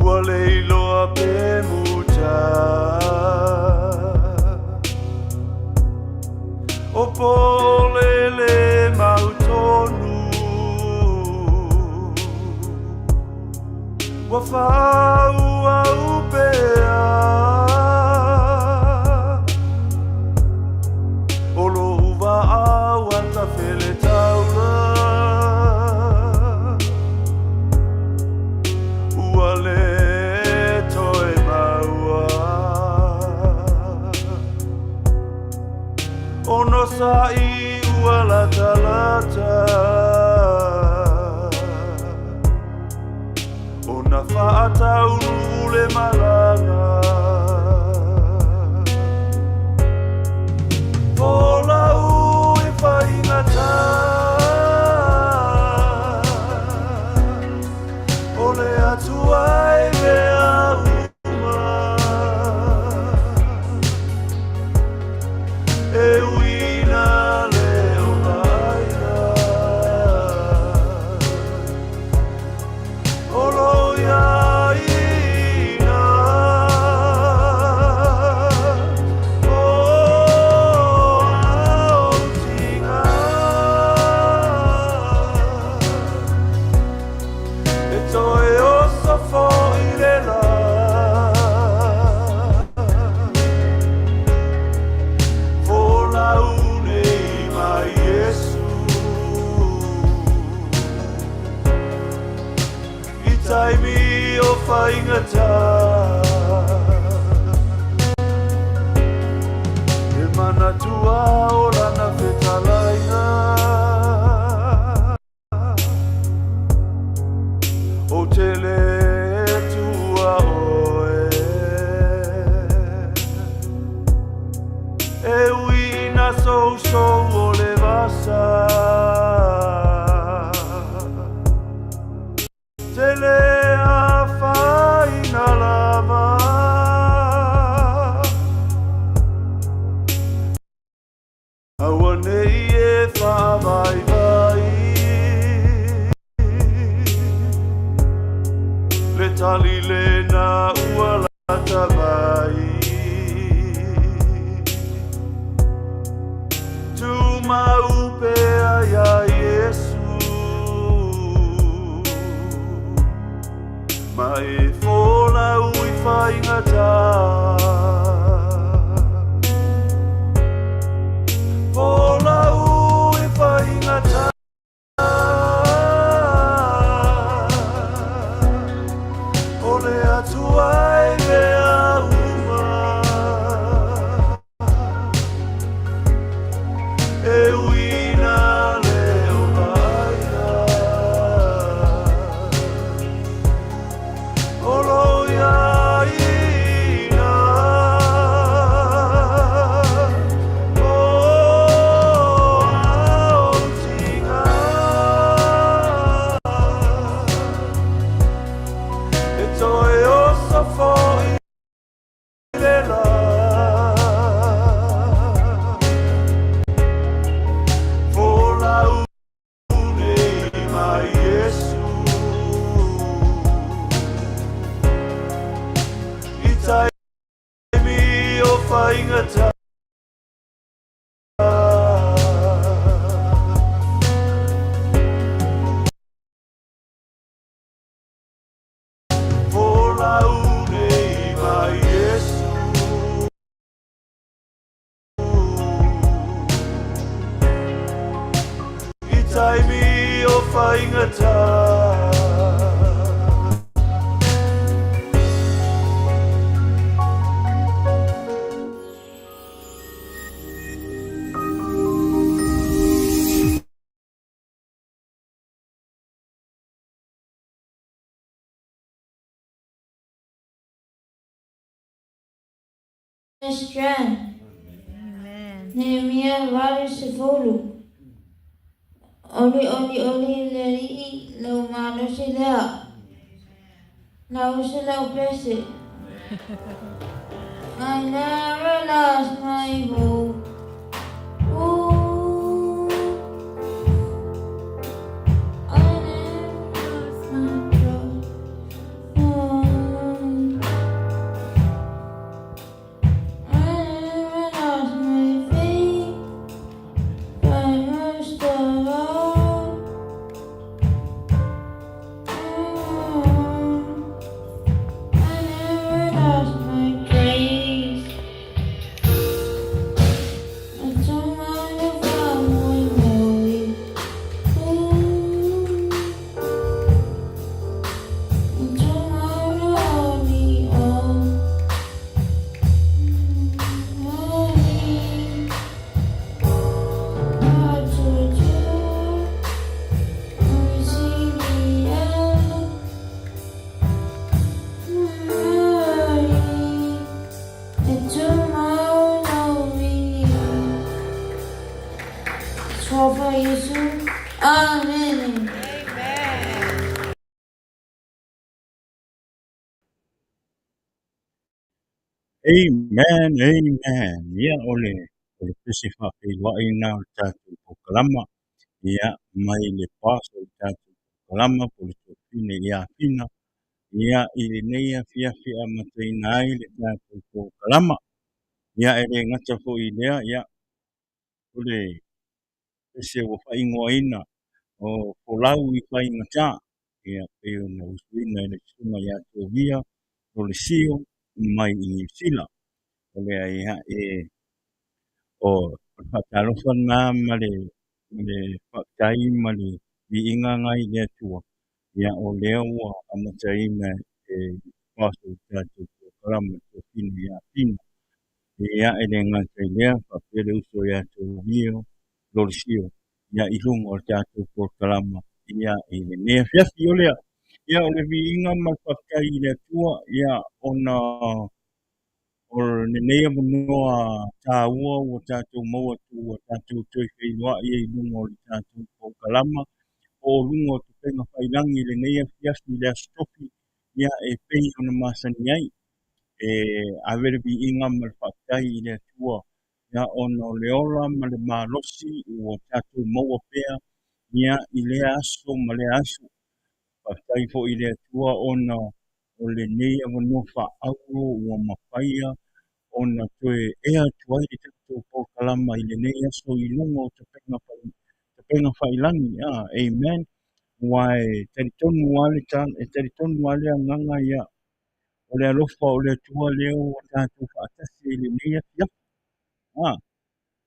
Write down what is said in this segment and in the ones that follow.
Ua le iloa pe muta O polele mau tonu Ua faaauau pea O lou vaau a tafele taula Ua le toe maua Ono sa'i ua latalata Ona faataunuu le malaga Folau i faigata O le Atua i mea uma E uina le ola aina O lo iā ina O au tinā E toe oso foi le lā Folau nei mai Iesu I taimi o faigata E manatua o lana fetalaiga Ou te le tuua oe E ui ina sousou o le vasa Tele afaina lava Aua nei e faavaivai Le tali lena ua lata mai Tumau pea iā Iesu Ma e folau i faigata Folau i faigata O le Atua i mea uma E uina le ola aina O lo iā ina O au tinā E toe oso foi le lā Folau nei mai Iesu I taimi o faigata Folau nei mai Iesu I taimi o faigata Strength. Nehemia 80. Oli oli oli le Alii lou malosi lea. Lausi lau pese. I never lost my hope. Ooh, I never lost my trust. Oh. Iesu. Amene. Amen, amen. Ia, o le, o le pese faafeiloai lena o le tatou polokalama. Ia, mai le boss o le tatou polokalama po o le Toafine ia Fina. Ia, i lenei afiafi e amataina ai le tatou polokalama. Ia, e le gata foi i lea, ia, o le pese ua faaigoaina o Folau i Faigata, ia, pei ona usuina e le Susuga ia Tovia Lolesio mai i Niu Sila. O lea, ia, e, o le faatalofa lena ma le, ma le faafetai ma le viiga lena i le Atua, ia, o lea ua amataina e boss o le tatou polokalama le Toafine ia Fina. Ia, e le gata i lea, faapea le uso ia Tovia Lolesio, ia, i luga o le tatou polokalama, ia, i lenei afiafi. O lea, ia, o le viiga ma le faafetai i le Atua, ia, ona o lenei avanoa taua ua tatou maua atu, ua tatou toe feiloai ai i luga o le tatou polokalama, po o luga o upega tafailagi i lenei afiafi i le Aso Tofi, ia, e pei ona masani ai. E ave le viiga ma le faafetai i le Atua, ia, ona o le ola ma le malosi ua tatou maua pea, ia, i lea aso ma lea aso. Faafetai foi i le Atua ona o lenei avanoa faaauro ua mafaia ona toe ea atu ai le tatou polokalama i lenei aso i luga o upega tafailagi. Amen. Aua e talitonu lava le tala, e talitonu lava le agaga ia, o le alofa o le Atua lea ua tatou faatasi ai i lenei afiafi.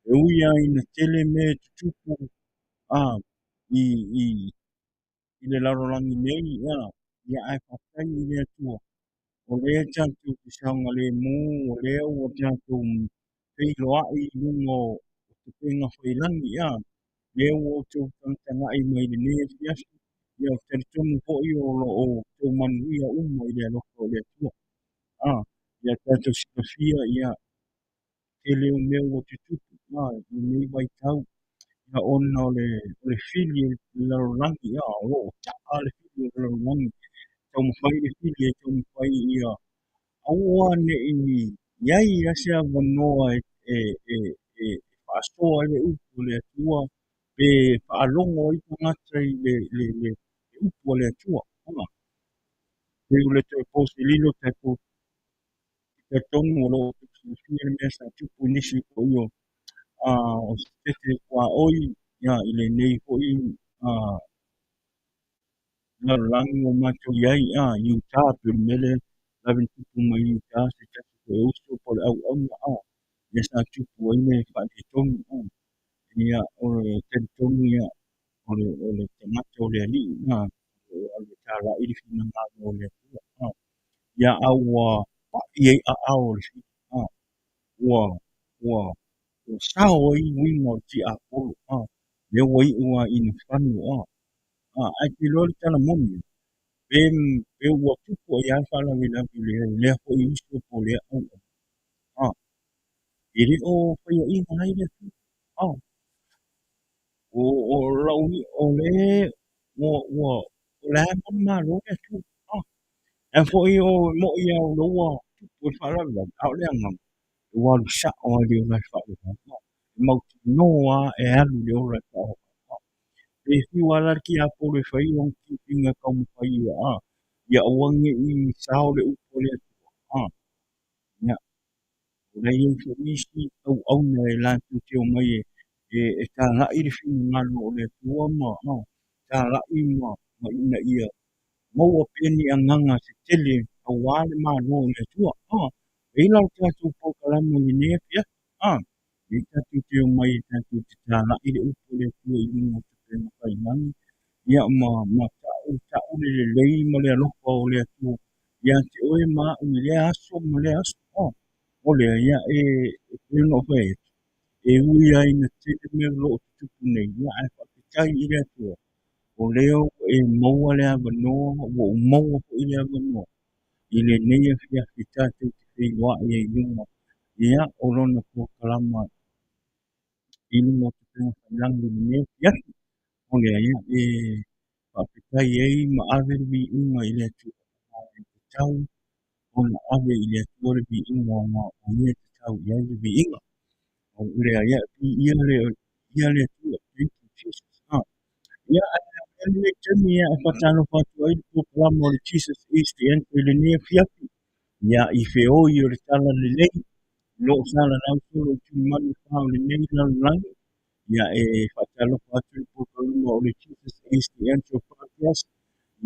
E ui lava ina tele mea e tutupu i le lalolagi nei, ia, ae faafetai i le Atua, o lea tatou te saogalemu, o lea ua tatou feiloai i luga o upega tafailagi, lea ua outou tagatagai mai i lenei afiafi, ia, ou te talitonu foi o lo o outou manuia uma i le alofa o le Atua. Ia tatou silafia, ia, tele o mea ua tutupu i lenei vaitau, ia, ona o le fili o le lalolagi, ia, o lo o taa le fili o le lalolagi, taumafai le fili e taumafai ia aua ne i i ai lava se avanoa e faasoa ai le upu a le Atua, pe faalogo ai tagata i le upu a le Atua. Pei o le toe po se lilo, tatou talitonu o lo o silafia le mea sa tupu i nisi foi o setete tuaoi, ia, i lenei foi lalolagi ua matou i ai, i Utah, pei o le mea lea lave na tupu mai i Utah, se tasi foi o uso po o le auauna, lea sa tupu ai le faaletonu. Ia, o le talitonu, ia, o le tagata o le Alii, o lo o alu e talai le finagalo o le Atua. Ia, a ua pai ai aao o le fili, ua sao ai uiga o le tiapolo, lea ua iu lava ina fano. Ae te iloa le tala moni, pe ua tupu ai lava le faalavelave i lea foi uso po o lea auauna. E le o faiaina ai le Atua. O lau, o le ua o le a manumalo le Atua. Ae foi o mo'i lava o lea ua tupu ai le faalavelave, a o le agaga, ua alu sao lava i le ola e faavavau. E mautinoa lava e alu i le ola e faavavau. Pe fiu lava la le tiapolo e fai lona tilotilo e taumafai ia, ia aua ne i sao le upu a le Atua. Ia, o la e i ai foi isi auauna e latou te omai e talai le finagalo o le Atua ma talai ma ina ia maua pea ni agaga se tele aua le malo o le Atua. E i ai la o le tatou polokalama i lenei afiafi. Lea tatou te omai e tatou te talai le upu o le Atua i luga o upega tafailagi, ia, ma ta'u le lelei ma le alofa o le Atua ia te oe ma a'u i lea aso ma lea aso. O lea, ia, e pei ona ou fai atu, e ui lava ina tele mea o lo o tutupu nei, ia, ae faafetai i le Atua, o lea ua e maua le avanoa, ua ou maua foi le avanoa i lenei afiafi tatou te feiloai ai i luga, ia, o lona polokalama. i luga o upega tafailagi i lenei afiafi. O lea ia e faafetai ai ma ave le viiga i le Atua aua e tatau ona ave i le Atua le viiga aua o Ia e tatau i ai le viiga. O lea ia, viia le viia le Atua. Thank you Jesus. Ia, ae avea lenei taimi ia e faatalofa atu ai le polokalama o le Jesus is the Answer i lenei afiafi. Ia, i feoi o le Talalelei, o lo o salalau solo i tulimanu e fa o lenei lalolagi. Ia, e faatalofa atu le polokalama o le Jesus is the Answer podcast.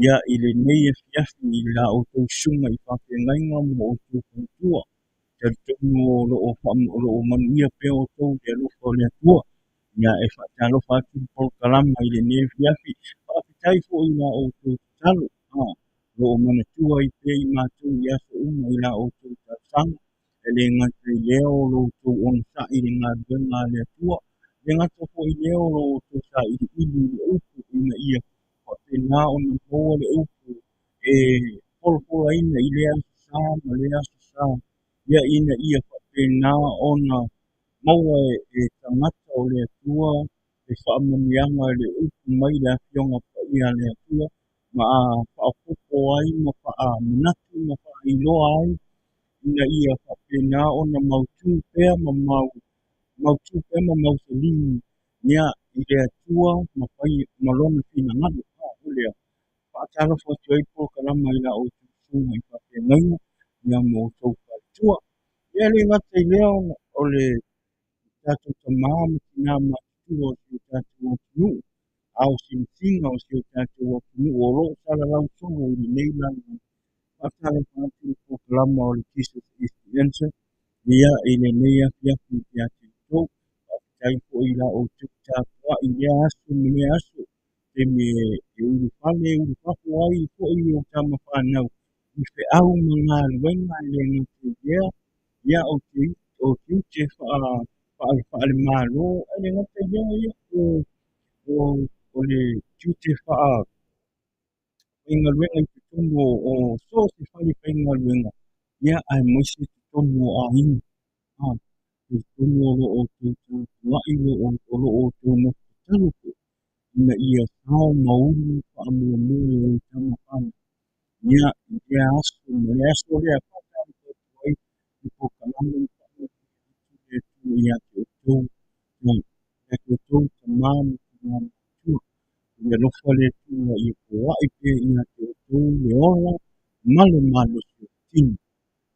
Ia, i lenei afiafi i la outou susuga i faafeagaiga ma outou faletua. Talitonu o lo o o lo o manuia pea outou i le alofa o le Atua. Ia, e faatalofa atu le polokalama i lenei afiafi. Faafetai foi i la outou tatalo. O lo o manatua ai pea i matou i aso uma i la outou talosaga. E le gata i lea o lo outou onosai i le galuega a le Atua. E le gata foi i lea o lo outou sailiili i le upu ina ia faapena ona maua le upu e polapolaina i lea aso sa ma lea aso sa. Ia ina ia faapena ona maua e tagata o le Atua le faamanuiaga i le upu mai le Afioga Paia a le Atua ma faaopoopo ai ma faamanatu ma faailoa ai ina ia faapena ona mautu pea ma mautu pea ma mausali ia i le Atua ma fai ma lona finagalo. O lea faatalofa atu ai le polokalama i la outou susuga i faafeagaiga ia ma outou faletua. Ia e le gata i lea o le tatou tama ma tina matutua o si o tatou atunuu, ao sinasina o si o tatou atunuu o lo o salalau solo i lenei lalolagi. Faatalofa atu le polokalama o le Jesus is the Answer ia i lenei afiafi ia te outou. Faafetai foi i la outou tapuai i lea aso ma lea aso, taimi e ulufale ulufafo ai foi o tama fanau i feau ma galuega e le gata i lea, ia o tiute faale-Malo, ae le gata i lea ia o le tiute faafaigaluega i totonu o so o se fale faigaluega, ia aemaise totonu o aiga. Talitonu o lo o outou tapuai, o lo o outou nofo tatalo foi ina ia sao ma ulu le faamoemoe o tama fanau. Ia, i lea aso ma lea aso lea, faatalofa atu ai le polokalama ma faamanuia atu le Atua ia te outou, ia te outou tama ma tina matutua. Ia alofa le Atua ia poai pea ia te outou le ola ma le malosi o le tino.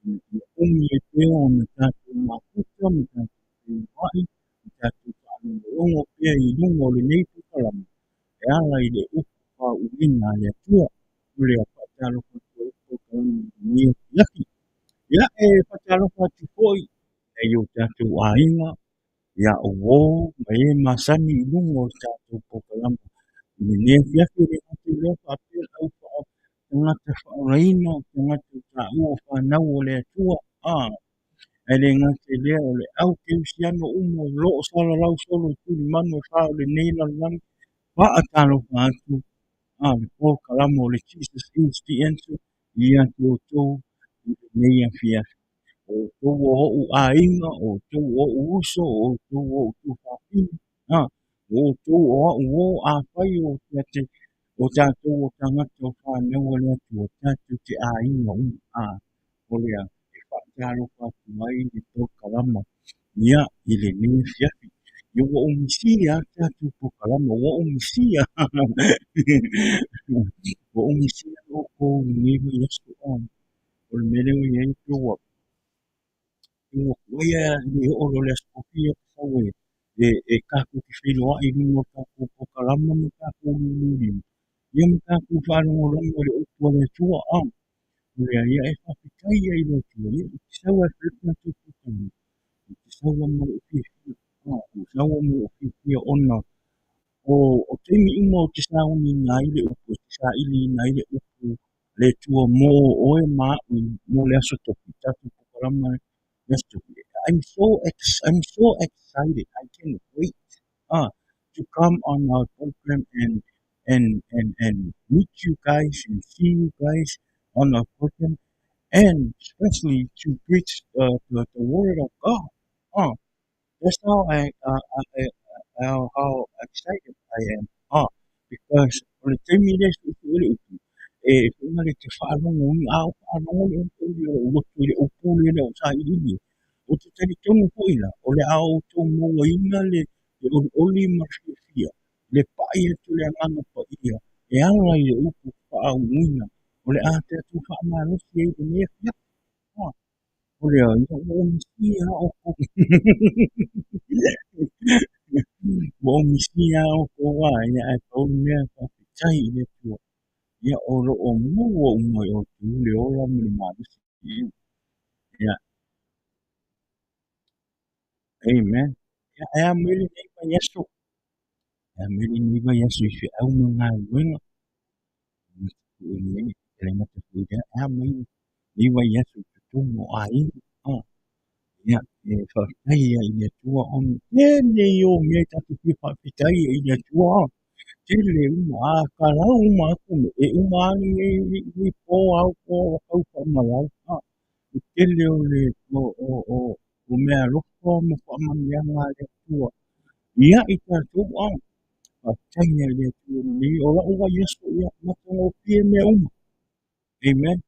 Ina ia umi ai pea ona tatou mafuta ma tatou feiloai ma tatou faalogologo pea i luga o lenei polokalama e ala i le upu faauuina a le Atua. O lea faatalofa atu ai le polokalama i lenei afiafi. Ia, e faatalofa atu foi i o tatou aiga, ia o uō ma e masani i luga o le tatou polokalama i lenei afiafi. E le gata i lea faapea le au tagata faaolaina, tagata o taua o fanau o le Atua. Ae le gata i lea o le au kerisiano uma o lo o salalau solo i tulimanu e fa o lenei lalolagi. Faatalofa atu le polokalama o le Jesus is the Answer ia te outou i lenei afiafi. O outou o o'u aiga, o outou o o'u uso, o outou o o'u tuafafine, o outou o a'u uō, afai o te o tatou o tagata o fanau a le Atua, tatou te aiga uma. O lea e faatalofa atu ai le polokalama ia i lenei afiafi. Ia ua ou misia lava le tatou polokalama, ua ou misia. Ua ou misia outou i lenei vaiaso. O le mea lea ua i ai pei ua tuai lava e le oo loa i le Aso Tofi ia ta sau e tatou te feiloai i luga o le tatou polokalama ma tatou liuliu lima, ia ma tatou faalogologo i le upu a le Atua. O lea ia e faafetai ai i le Atua, ia ou te sau lava e fai le tatou polokalama, ou te sau lava ma lou fiafia, ou sau lava ma lou fiafia ona o taimi uma ou te sauniina ai le upu, ou te sailiina ai le upu a le Atua mo oe ma a'u mo le Aso Tofi, tatou polokalama le Aso Tofi. I'm so excited. I can't wait to come on our program and meet you guys and see you guys on our program and especially to preach the word of God. That's how how excited I am. Ah, because o le taimi lea e suesue ai le upu, e fai le te faalogo a o faalogo le olioli o lou loto i le upu lea o sailiili ai. Ou te talitonu foi la, o le a outou mauaina le olioli ma le fiafia, le pai atu o le Agaga Paia e ala i le upu faauuina o le a tatou faamalosi ai i lenei afiafi. Ah, o lea, ia ua ou misia lava outou. Ua ou misia lava outou a, ia ae pau le mea faafetai i le Atua. Ia o lo o maua uma e outou le ola ma le malosi. Ia, amen. Ia, e a mai lenei vaiaso? E a mai lenei vaiaso i feau ma galuega? E le gata foi i lea, e a mai lenei vaiaso i totonu o aiga? Ah, ia, e faafetai ai i le Atua ona tele ia o mea e tatou fia faafetai ai i le Atua. Tele uma, a talau uma atu, e uma lava lenei po ao po ua tau faamalau. Ah, le tele o le o mea alofa ma faamanuiaga a le Atua ia i tatou. Ah, faafetai ai i le Atua lenei. O lau vaiaso, ia, matagofie mea uma. Amen.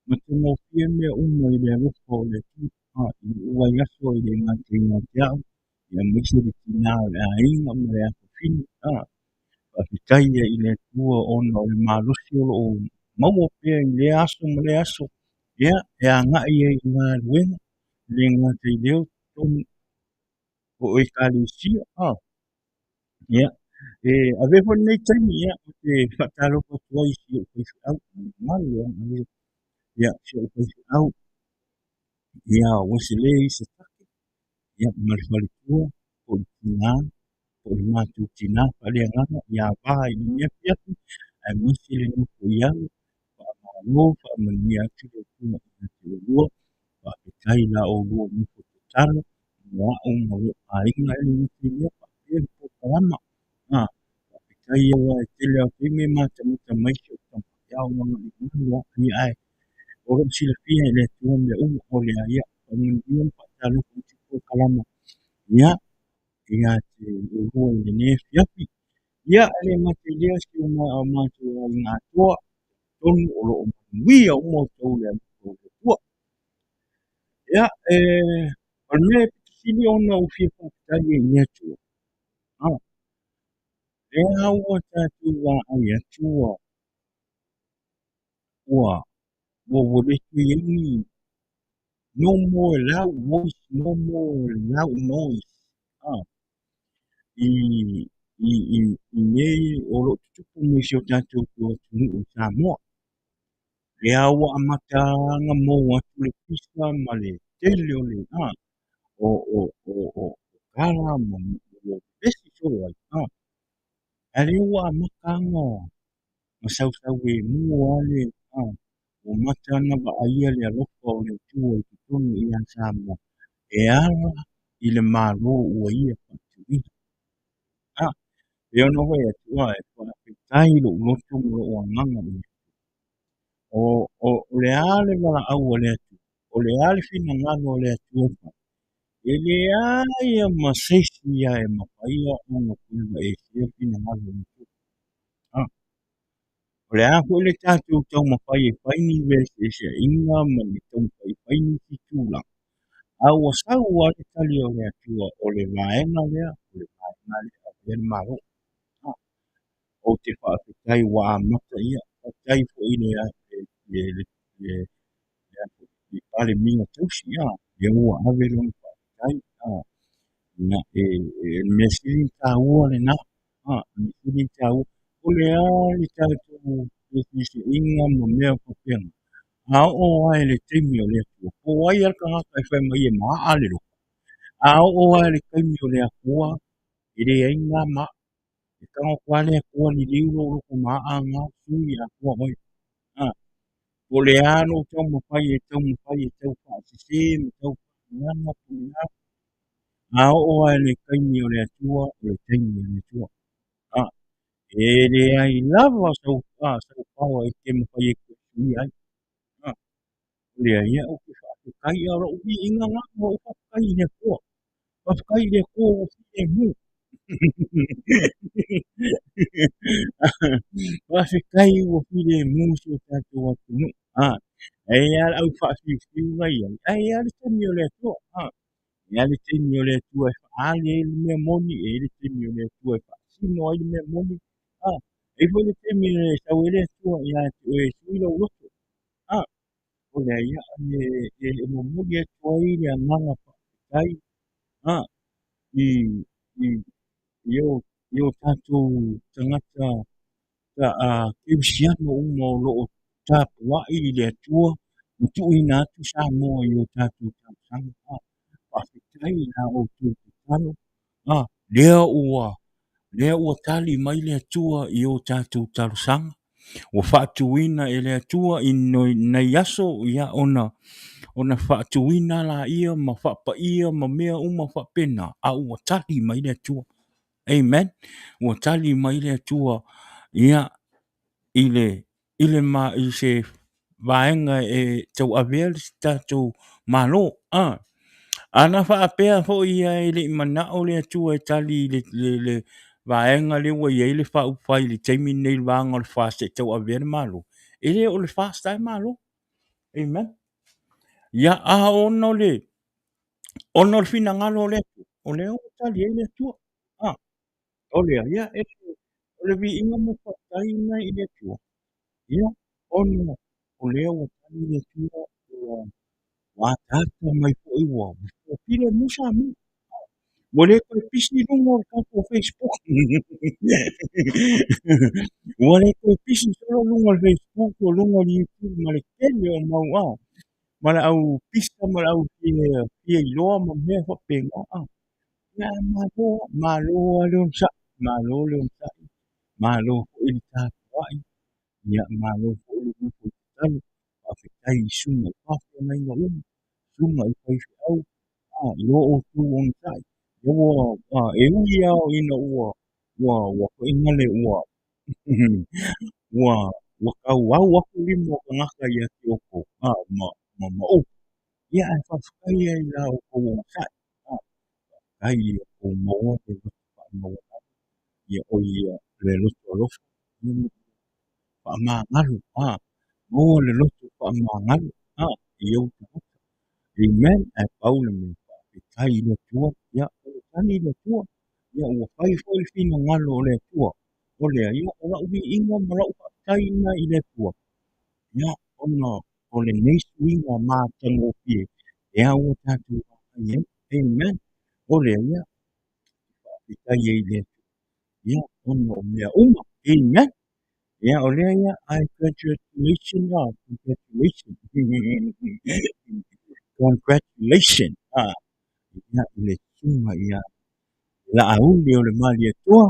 Matagofie mea uma i le alofa o le Atua. Ah, i lou vaiaso e le gata ia te au, aemaise le tina o le aiga ma le afafine. Ah, faafetai ai i le Atua ona o le malosi o lo o maua pea i lea aso ma lea aso. Ia, e agai ai i galuega, e le gata i lea o totonu o ekalesia. Ah, ia, e avea foi lenei taimi, ia, ou te faatalofa atu ai i si ou faifeau, ma le galo lava, ia, si ou faifeau, ia, Wesley Isatake, ia, ma le faletua, po o le tina, po o le matou tina faaleagaga ia va i lenei afiafi, aemaise le nofo i alo, faamalo, faamanuia atu le Atua ia te oulua. Faafetai la oulua nofo tatalo mo au ma lou aiga e le gata i lea, faapea le polokalama. Ah, faafetai aua e tele lava o taimi e matamata mai si ou tama, ia o lana galu lava, ia ae o lo o silafia e le Atua mea uma, o lea, ia, faamanuia ma faatalofa atu i polokalama. Ia, ia te oulua i lenei afiafi. Ia, e le gata i lea, si o matou aiga atoa, talitonu o lo o manuia uma outou i le alofa o le Atua. Ia, e, o le mea e pito sili ona ou fia faafetai ai i le Atua, ah, lea ua tatou vaai atu ua, ua, ua, ua le toe i ai ni, no more loud voice, no more loud noise, ah, i, i, i, i mea o lo o tutupu mai i si o tatou atunuu i Samoa. Lea ua amata ona mou atu le pisa ma le tele o le a o o o o tala ma ua vevesi solo ai. A, a lea ua amata ona na sausau lemu lava le a ua amata ona vaaia le alofa o le Atua i totonu ia Samoa e ala i le Malo ua ia faatuina. A, e ono fai atu, a e faafetai lou loto ma lou agaga i le O, o, o le a le valaau a le Atua, o le a le finagalo o le Atua e fai, e leai lava ma se isi ia e mafai ona toe aveesea le finagalo o le Atua. Ah, o le a foi le tatou taumafai e fai ni feeseeseaiga ma ni taumafai e fai nisi tulaga, a ua sau lava le tali o le Atua, o le vaega lea, o le vaega lea e avea le Malo. Ah, ou te faafetai ua amata ia, faafetai foi i le, le, le, le, le Palemia tausi, ia, lea ua ave lona faafetai, ah, ia, e, e, le mea sili ona taua lena, ah, le mea sili ona taua, o le a le tatou feeseeseaiga ma mea faapena, a oo lava i le taimi o le Atua, po o ai lava le tagata e fai mai e maa le loto, a oo lava i le taimi o le Atua, e leai ni maa. E tago atu lava le Atua liliu lou loto maa na, sui atoa oe. A, po o le a lou taumafai e taumafai e tau faasese ma tau faaleaga po o le a, a oo lava i le taimi o le Atua, o le taimi o le Atua. A, e leai lava sau, a, sau power e te mafai e toe suia ai. A, o lea ia ou te faafetai, a o lou viiga lena, o lou faafetai i le Atua. Faafetai i le Atua ua filemu. Faafetai ua filemu si o tatou atunuu. E i ai lava le au faafiufiu la e i ai, ae i ai lava le taimi o le Atua. E i ai lava le taimi o le Atua e faaali ai le mea moni, e i ai le taimi o le Atua e faasino ai le mea moni. E i ai foi le taimi e sau ai le Atua ia te oe e sui lou loto. O lea ia e momoli atu ai le agaga faafetai i o tatou tagata kerisiano uma o lo o tapuai i le Atua ma tuuina atu Samoa i o tatou talosaga. Faafetai i la outou tatalo, lea ua tali mai le Atua i o tatou talosaga. Ua faatuina e le Atua i nai aso ia ona faatuina laia ma faapaia ma mea uma faapena, a ua tali mai le Atua. Amen. Ua tali mai le Atua ia i se vaega e tauavea le tatou Malo. Ana faapea foi ia e le i manao le Atua e tali i le vaega lea ua i ai le faaupufai i le taimi lenei i le vaega o le FAST e tauavea le Malo, e le o le FAST lava e Malo. Amen. Ia, a ona o le finagalo o le Atua, o lea ua tali ai le Atua. O lea, ia, o le viiga ma le faafetai lena i le Atua, ia, ona o lea ua tali le Atua, ua ataata mai foi ua filemu Samoa. Ua le toe pisi i luga o le tatou Facebook. Ua le toe pisi solo luga o le Facebook o luga o le YouTube ma le tele o mau ma le au pisa ma le au fia iloa ma mea faapena. Ia, malo, malo lava le onosai, malo le onosai, malo foi le tapuai, ia malo foi le nofo tatalo. Faafetai i susuga i faafeagaiga uma, susuga i faifeau, i lo outou onosai. Ua e ui lava ina ua foi ua ua tauau atu lima o tagata ia te outou ma upu, ia ae faafetai ai i la outou onosai. Faafetai ia outou maua le loto faamaualalo, ia oi ia le loto alofa, faamagalo, maua le loto faamagalo i ou tagata. Amen. Ae pau le mea, faafetai i le Atua, ia ua tali le Atua, ia ua fai foi le finagalo o le Atua. O lea, ia o lau viiga ma lau faafetai lena i le Atua, ia ona o lenei suiga matagofie lea ua tatou vaavaai ai. Amen. O lea, ia faafetai ai i le Atua, ia ona o mea uma. Amen. Ia, o lea ia, I congratulations, congratulations. Congratulations. Ia, i le susuga ia Laauli o le Malietoa.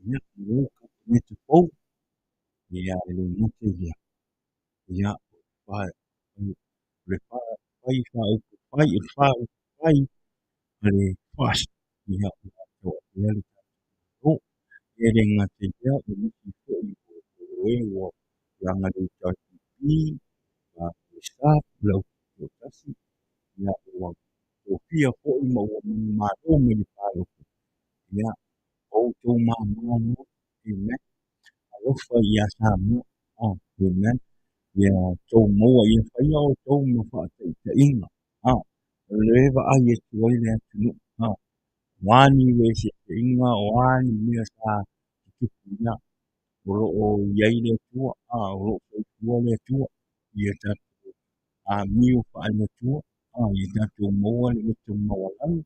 Ia, lau Kapeneta fou. Ia, e le gata i lea. Ia, o le fai faaupufai, o le faaupufai a le FAST. Ia, ua tauavea le tatou Malo. Ia, e le gata i lea, o nisi foi o e ua tulaga i le HRPP, le SAP, le Au Tutoatasi, ia, ua tofia foi ma ua manumalo mai le palota. Ia, o outou mama na, amen. Alofa ia Samoa, amen. Ia outou maua, ia faia outou ma faataitaiga, o lea e vaai atu ai le atunuu, o a ni eseeseiga, o a ni mea sa tutupu, ia, o lo o i ai le Atua, o lo o soifua le Atua, ia tatou amio faale-Atua, ia tatou maua le loto maualalo,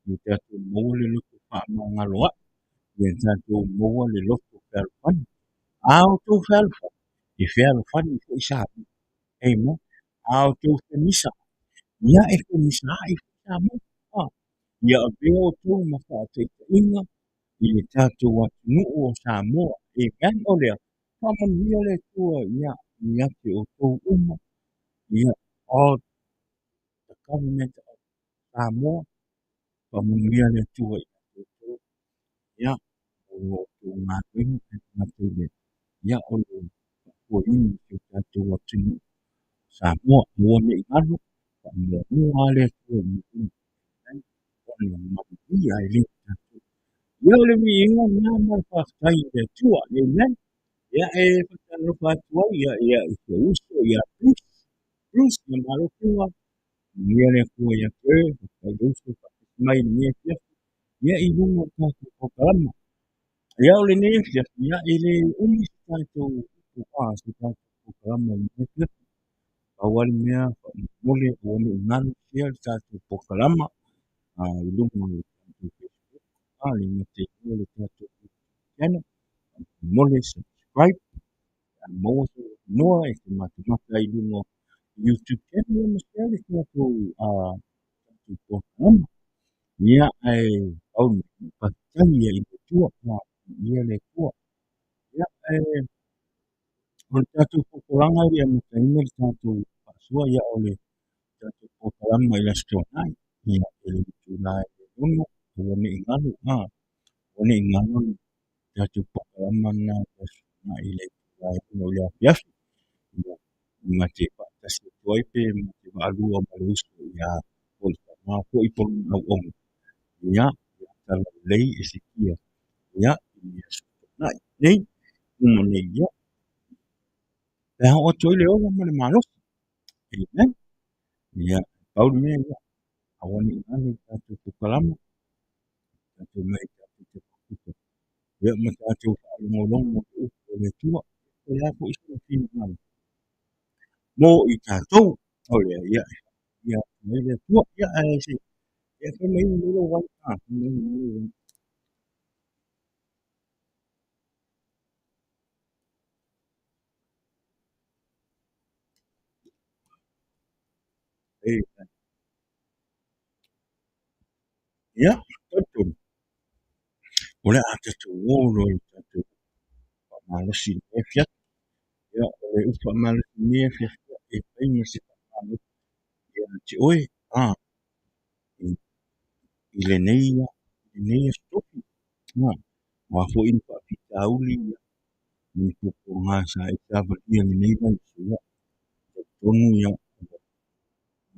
ia tatou maua le loto faamagaloa'i, ia tatou maua le loto fealofani. A outou fealofani, e fealofani foi Samoa. Amen. A outou femisa, ia e femisaai foi Samoa. Ia avea outou ma faataitaiga i le tatou atunuu o Samoa. Amen. O lea, faamanuia le Atua ia ia te outou uma, ia all the government of Samoa, faamanuia le Atua ia te outou, ia, o lo outou galuega e le gata i lea, ia o le faafoeina o si o tatou atunuu. Samoa. Aua ne i galo, faamuamua lava le Atua i mea uma. Ona manuia ai lea o tatou. Ia o le viiga lena ma le faafetai i le Atua. Amen. Ia e faatalofa atu ai ia, ia, i si ou uso ia Bruce. Bruce, ia malo faiva. Manuia le Atua ia te oe. Faafetai le uso faatasi mai i lenei afiafi. Ia i luga o le tatou polokalama. Ia o lenei afiafi, ia e le umi se tatou upu, se tatou polokalama i lenei afiafi. Pau lava le mea faamolemole aua ne i galo share le tatou polokalama i luga o le tatou Facebook, le gata i lea o le tatou YouTube channel. Faamolemole subscribe pe a maua sou avanoa e te matamata ai i luga o YouTube channel ma share le tatou polokalama. Ia, ae pau le mea, faafetai ia i le Atua, viia le Atua. Ia, ae o le tatou popolaga e le amataina le tatou faasoa, ia o le tatou polokalama i le Aso Toonai, ia i le itula e 6, aua ne i galo, aua ne i galo le tatou polokalama lena i le Aso Toonai i le itula e 6 i le afiafi. Ia, ma te faatasi atu ai pe ma te vaalua ma le uso ia po o le tama foi po o lona auauna. Ia, ia talalelei e sikia, ia, i le Aso Toonai nei, uma nei, ia, pe a oo atu ai le ola ma le malosi. Amen. Ia, pau le mea ia, aua ne i galo le tatou polokalama, tatou omai tatou te mafuta, ia ma tatou faalogologo i le upu a le Atua, po o le a foi sona finagalo mo i tatou. O lea, ia, ia atu ai le Atua, ia, ae se, ia, fai mai nei lou vai, fai mai nei lou vai. Amen. Ia, talitonu, o le a tatou o loa i le tatou faamalosi i lenei afiafi. Ia, o le upu faamalosi i lenei afiafi, e fai ma se faamalosi ia te oe, i lenei aso tofi. O a foi ni faafitauli, ma ni puapuaga sa e savalia i lenei vaiaso, ia, talitonu ia, ua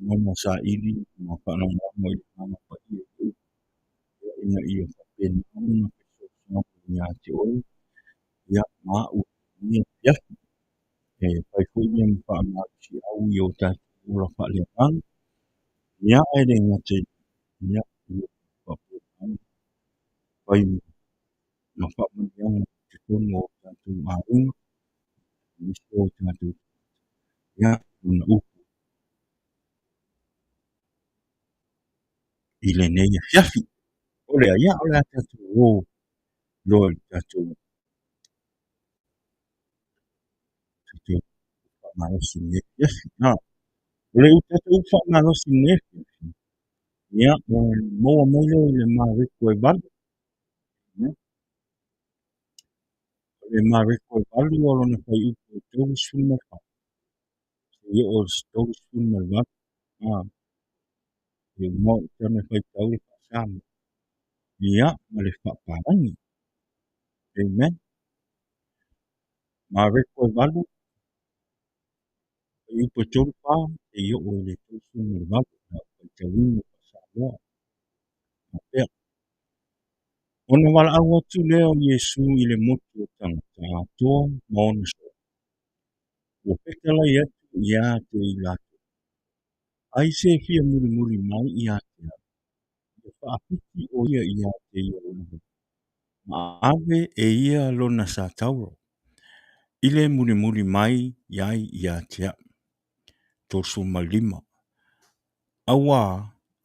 uma ona saili ma faalagolago i le Agaga Paia i le upu, ia, ina ia faapena ona fesoasoani ia te oe, ia, ma au i lenei afiafi. E fai foi lea ma faamalosiau i o tatou ola faaleagaga, ia, ae le gata i lea, ia faapena ona fai ma faamanuiaga i totonu o tatou aiga, aemaise o tatou tagata, ia, lona upu i lenei afiafi. O lea, ia, o le a tatou o loa i le tatou faamalosi i lenei afiafi. O le tatou upu faamalosi i lenei afiafi, ia, ona maua mai lea i le Mareko e 8. O le Mareko e 8 o lona fuaiupu e 34, seia oo i le 38. E uma ona faitau le faa-Samoa, ia, ma le faa-Palagi. Amen. Mareko e 8, fuaiupu e 34, seia oo i le 38, o le a ou faitauina faa-Samoa. Faapea. Ona valaau atu lea o Iesu i le motu o tagata atoa ma ona soa, ua fetalai atu ia te i latou, Ai se fia mulimuli mai ia te au, ia faapiti o ia ia te ia lava, ma ave e ia lona satauro, i le mulimuli mai ai ia te au. 35. Auā,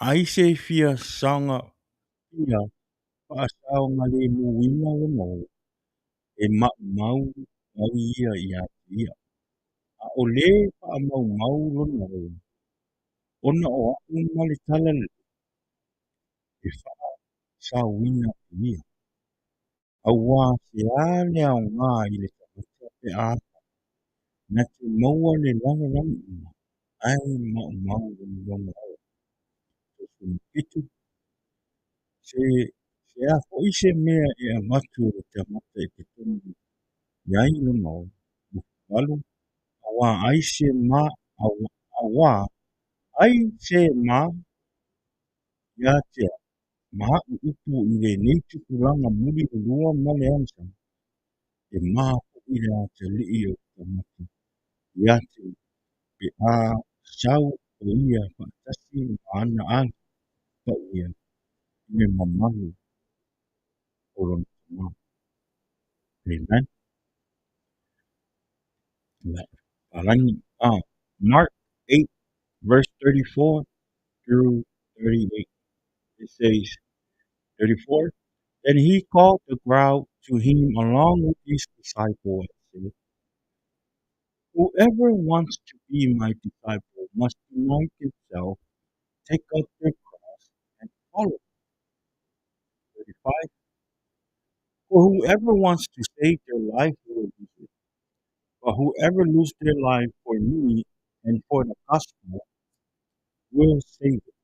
ai se fia saoga fia faasaogalemuina lona ola, e maumau ai ia ia te ia, a o lē faamaumau lona ola, ona o aʻu ma le Talalelei, e faasaoina e ia. Auā se a le aoga i le tagata pe afai na te maua le lalolagi uma, ae maumau ai lona ola. 37. Se, se a foi se mea e avatu e le tagata e totogi ai lona ola? 28. Auā ai se ma. Auā, ai se ma ia te au, ma a'u upu i lenei tupulaga muli lua ma le agasala, e ma fo'i le atalii o le tagata ia te ia pe a sau o ia faatasi ma ana agelu paia i le mamalu o lona Tama. Amen. Palagi. Mark 8, verse 34 through 38. It says, 34, Then he called the crowd to him along with his disciple and said, Whoever wants to be my disciple must deny himself, take up their cross, and follow me. 35, For whoever wants to save their life will lose it. But whoever loses their life for me and for the gospel will save it.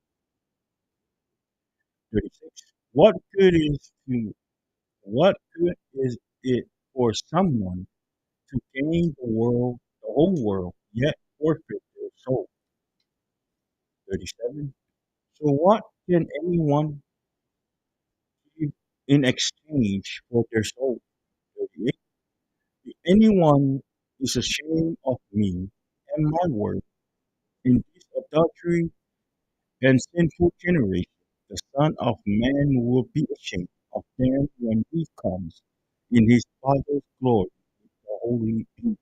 36. What good is to what good is it for someone to gain the world, the whole world, yet forfeit their soul? 37. So what can anyone give in exchange for their soul? 38. If anyone is ashamed of me and my word in this adultery and sinful generation, the Son of Man will be ashamed of them when he comes in his Father's glory with the holy angels.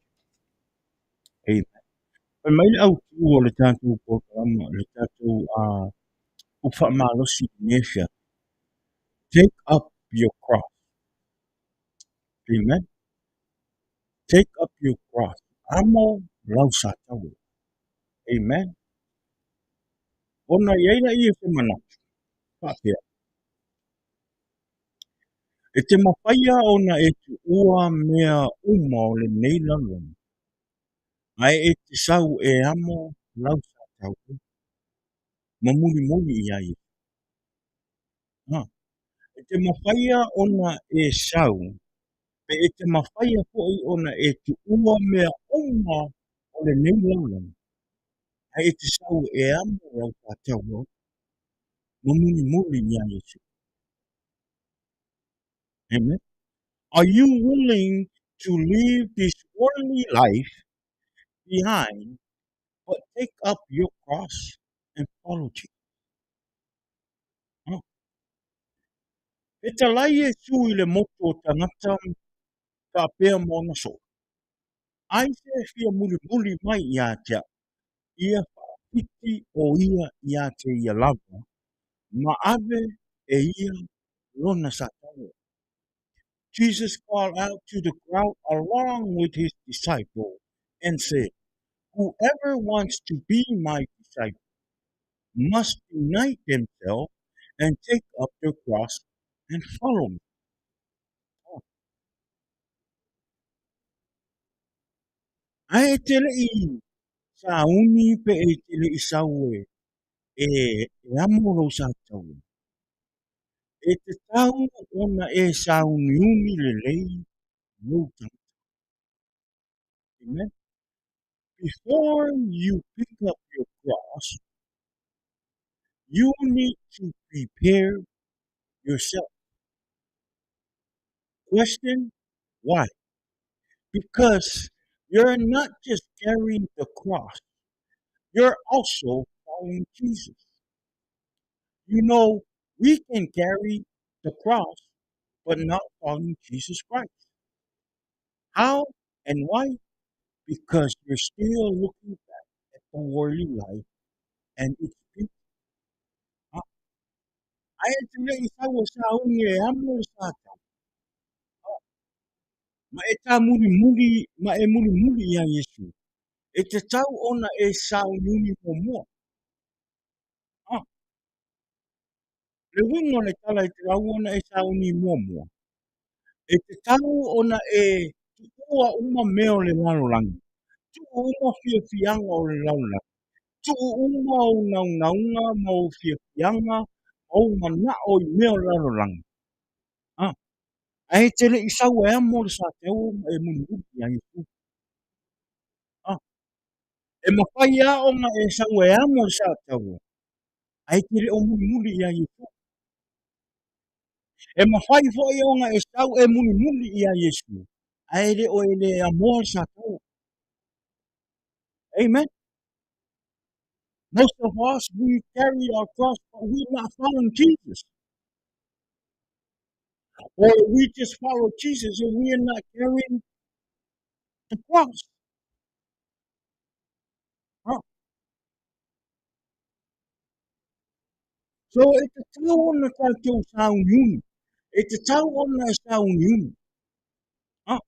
Amen. Fai mai le autū o le tatou polokalama, le tatou upu faamalosi i lenei afiafi. Take up your cross. Amen. Take up your cross. Amo lau sataua. Amen. Ona i ai laia o se manatu, faapea, E te mawhaia ona e tuua mea uma o lenei lalolagi, ae e te sau e amo lau sataua ma mulimuli i a Iesu. Ha. E te mawhaia ona e sau, pe e te mawhaia fo'i ona e tuua mea uma o lenei lalolagi, ae e te sau e amo lau sataua ma mulimuli i a Iesu. Amen. Are you willing to leave this worldly life behind, but take up your cross and follow Jesus? Oh. Fetalai Iesu i le motu o tagata faapea ma ona soo. Ai se fia mulimuli mai ia te au, ia faapiti o ia ia te ia lava, ma ave e ia lona sataua. Jesus called out to the crowd along with his disciple and said, Whoever wants to be my disciple must deny themselves and take up their cross and follow me. Ae e te le'i sauni pe e te le'i sau e, e, e amo lou sataua. E te tau ona e sauniuni lelei lou tagata. Amen. Before you pick up your cross, you need to prepare yourself. Question, why? Because you're not just carrying the cross, you're also following Jesus. You know, we can carry the cross, but not following Jesus Christ. How and why? Because you're still looking back at the worldly life and its beauty. Ae e te le'i sau e sauni e amo le satau. Ma e tāmulimuli, ma e mulimuli ia Iesu. E te tau ona e sauniuni muamua. Ah. Le uiga o le tala e te lau ona e sauni muamua. E te tau ona e tuua uma mea o le lalolagi. Tuu uma fiafiaga o le lalolagi. Tuu uma ou naunauga ma ou fiafiaga ma ou manao i mea o le lalolagi. Ah. Ae e te le i sau e amo le sataua ma e mulimuli ia Iesu. Ah. E mafai lava ona e sau e amo le sataua, ae e te le o mulimuli ia Iesu. E mafai foi ona e sau e mulimuli ia Iesu, ae le o e le amoa le sataua. Amen. Most of us, we carry our cross, but we're not following Jesus. Or we just follow Jesus and we are not carrying the cross. Huh? So e tatau ona tatou sauniuni. E tatau ona e sauniuni. Ah.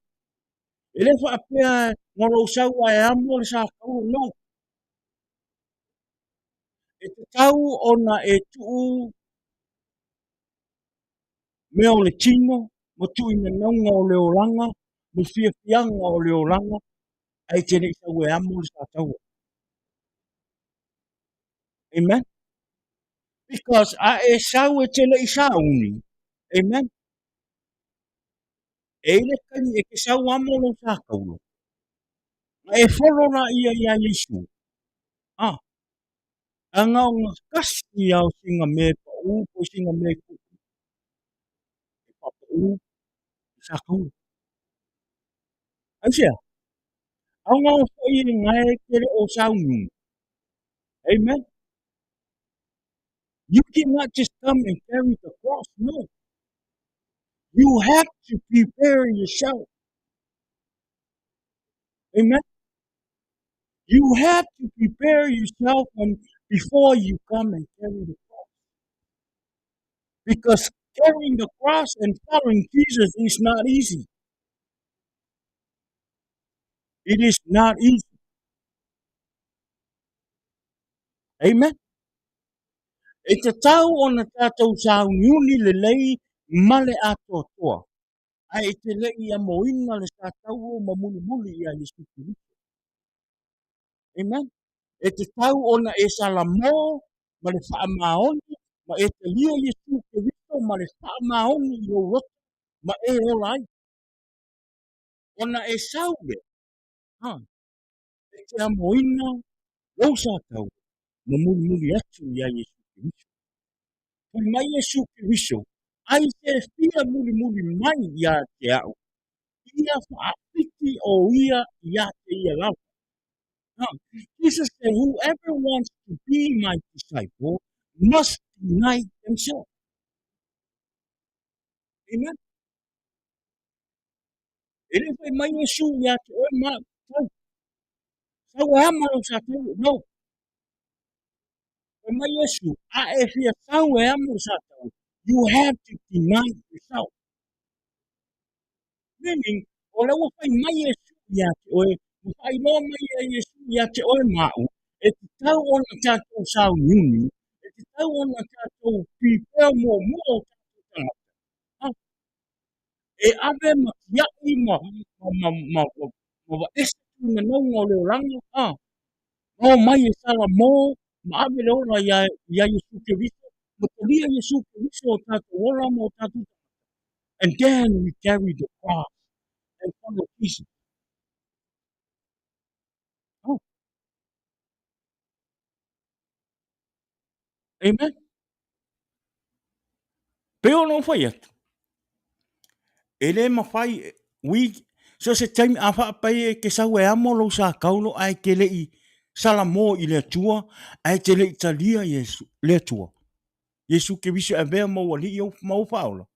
E le faapea na lou sau a e amo le sa taua, no. E tatau ona e tuu mea o le tino ma tuuinanauga o le olaga ma fiafiaga o le olaga ae e te le i sau e amo le sa taua. Amen. Because a e sau e te le i sauni, amen. E i le taimi e te sau amo lou sa taua. Na e folo la ia ia Iesu. Ah, Anga o nga kasi ao singa me pa u po singa me ku e pa pa u sa kau. Ai sea, au ngā o foi e ngae kere o saungu. Amen. You cannot just come and carry the cross. No. You have to prepare yourself. Amen. You have to prepare yourself when before you come and carry the cross. Because carrying the cross and following Jesus is not easy. It is not easy. Amen. E tatau ona tatou sauniuni lelei ma le atoatoa. Ae e te le i amoina le sa taua ma mulimuli ia Iesu Keriso. Amen. E tatau ona e salamo ma le faamaoni ma e talia Iesu Keriso ma le faamaoni i lou loto ma e ola ai. Ona e sau lea, ha, e te amoina lou sa taua ma mulimuli atu ia Iesu Keriso. Fai mai Iesu Keriso, ai se fia mulimuli mai ia te au, ia faapiti o ia ia te ia lava. Now, Jesus said, whoever wants to be my disciple must deny themselves. Amen. E le fai mai Iesu ia te oe ma sau. Sau e ama lou sa tau. No. Fai mai Iesu, a e fia sau e amo le sa tau, you have to deny yourself. Meaning, o le ua fai mai Iesu ia te oe, ua faailoa mai e Iesu ia te oe ma au, e tatau ona tatou sauniuni, e tatau ona tatou prepare muamua o tatou tagata. Ha? E ave ma tiai ma, ma, ma, ma, ma, ma vaese tuinanauga o le olaga, ha? Ma omai e salamo ma ave le ola ia, ia Iesu Keriso, ma talia Iesu Keriso o tatou ola ma o tatou tagata. And then we carry the cross and follow Jesus. Oh. Amen. Pei ona ou fai atu, e le mawhai, we, so se taimi a whaapai e ke sau e amo lou sa kaulo ae ke lei salamo i le Atua, ae te lei talia Iesu, le Atua. Iesu Keriso e avea ma ou alii ou ma ou faaola.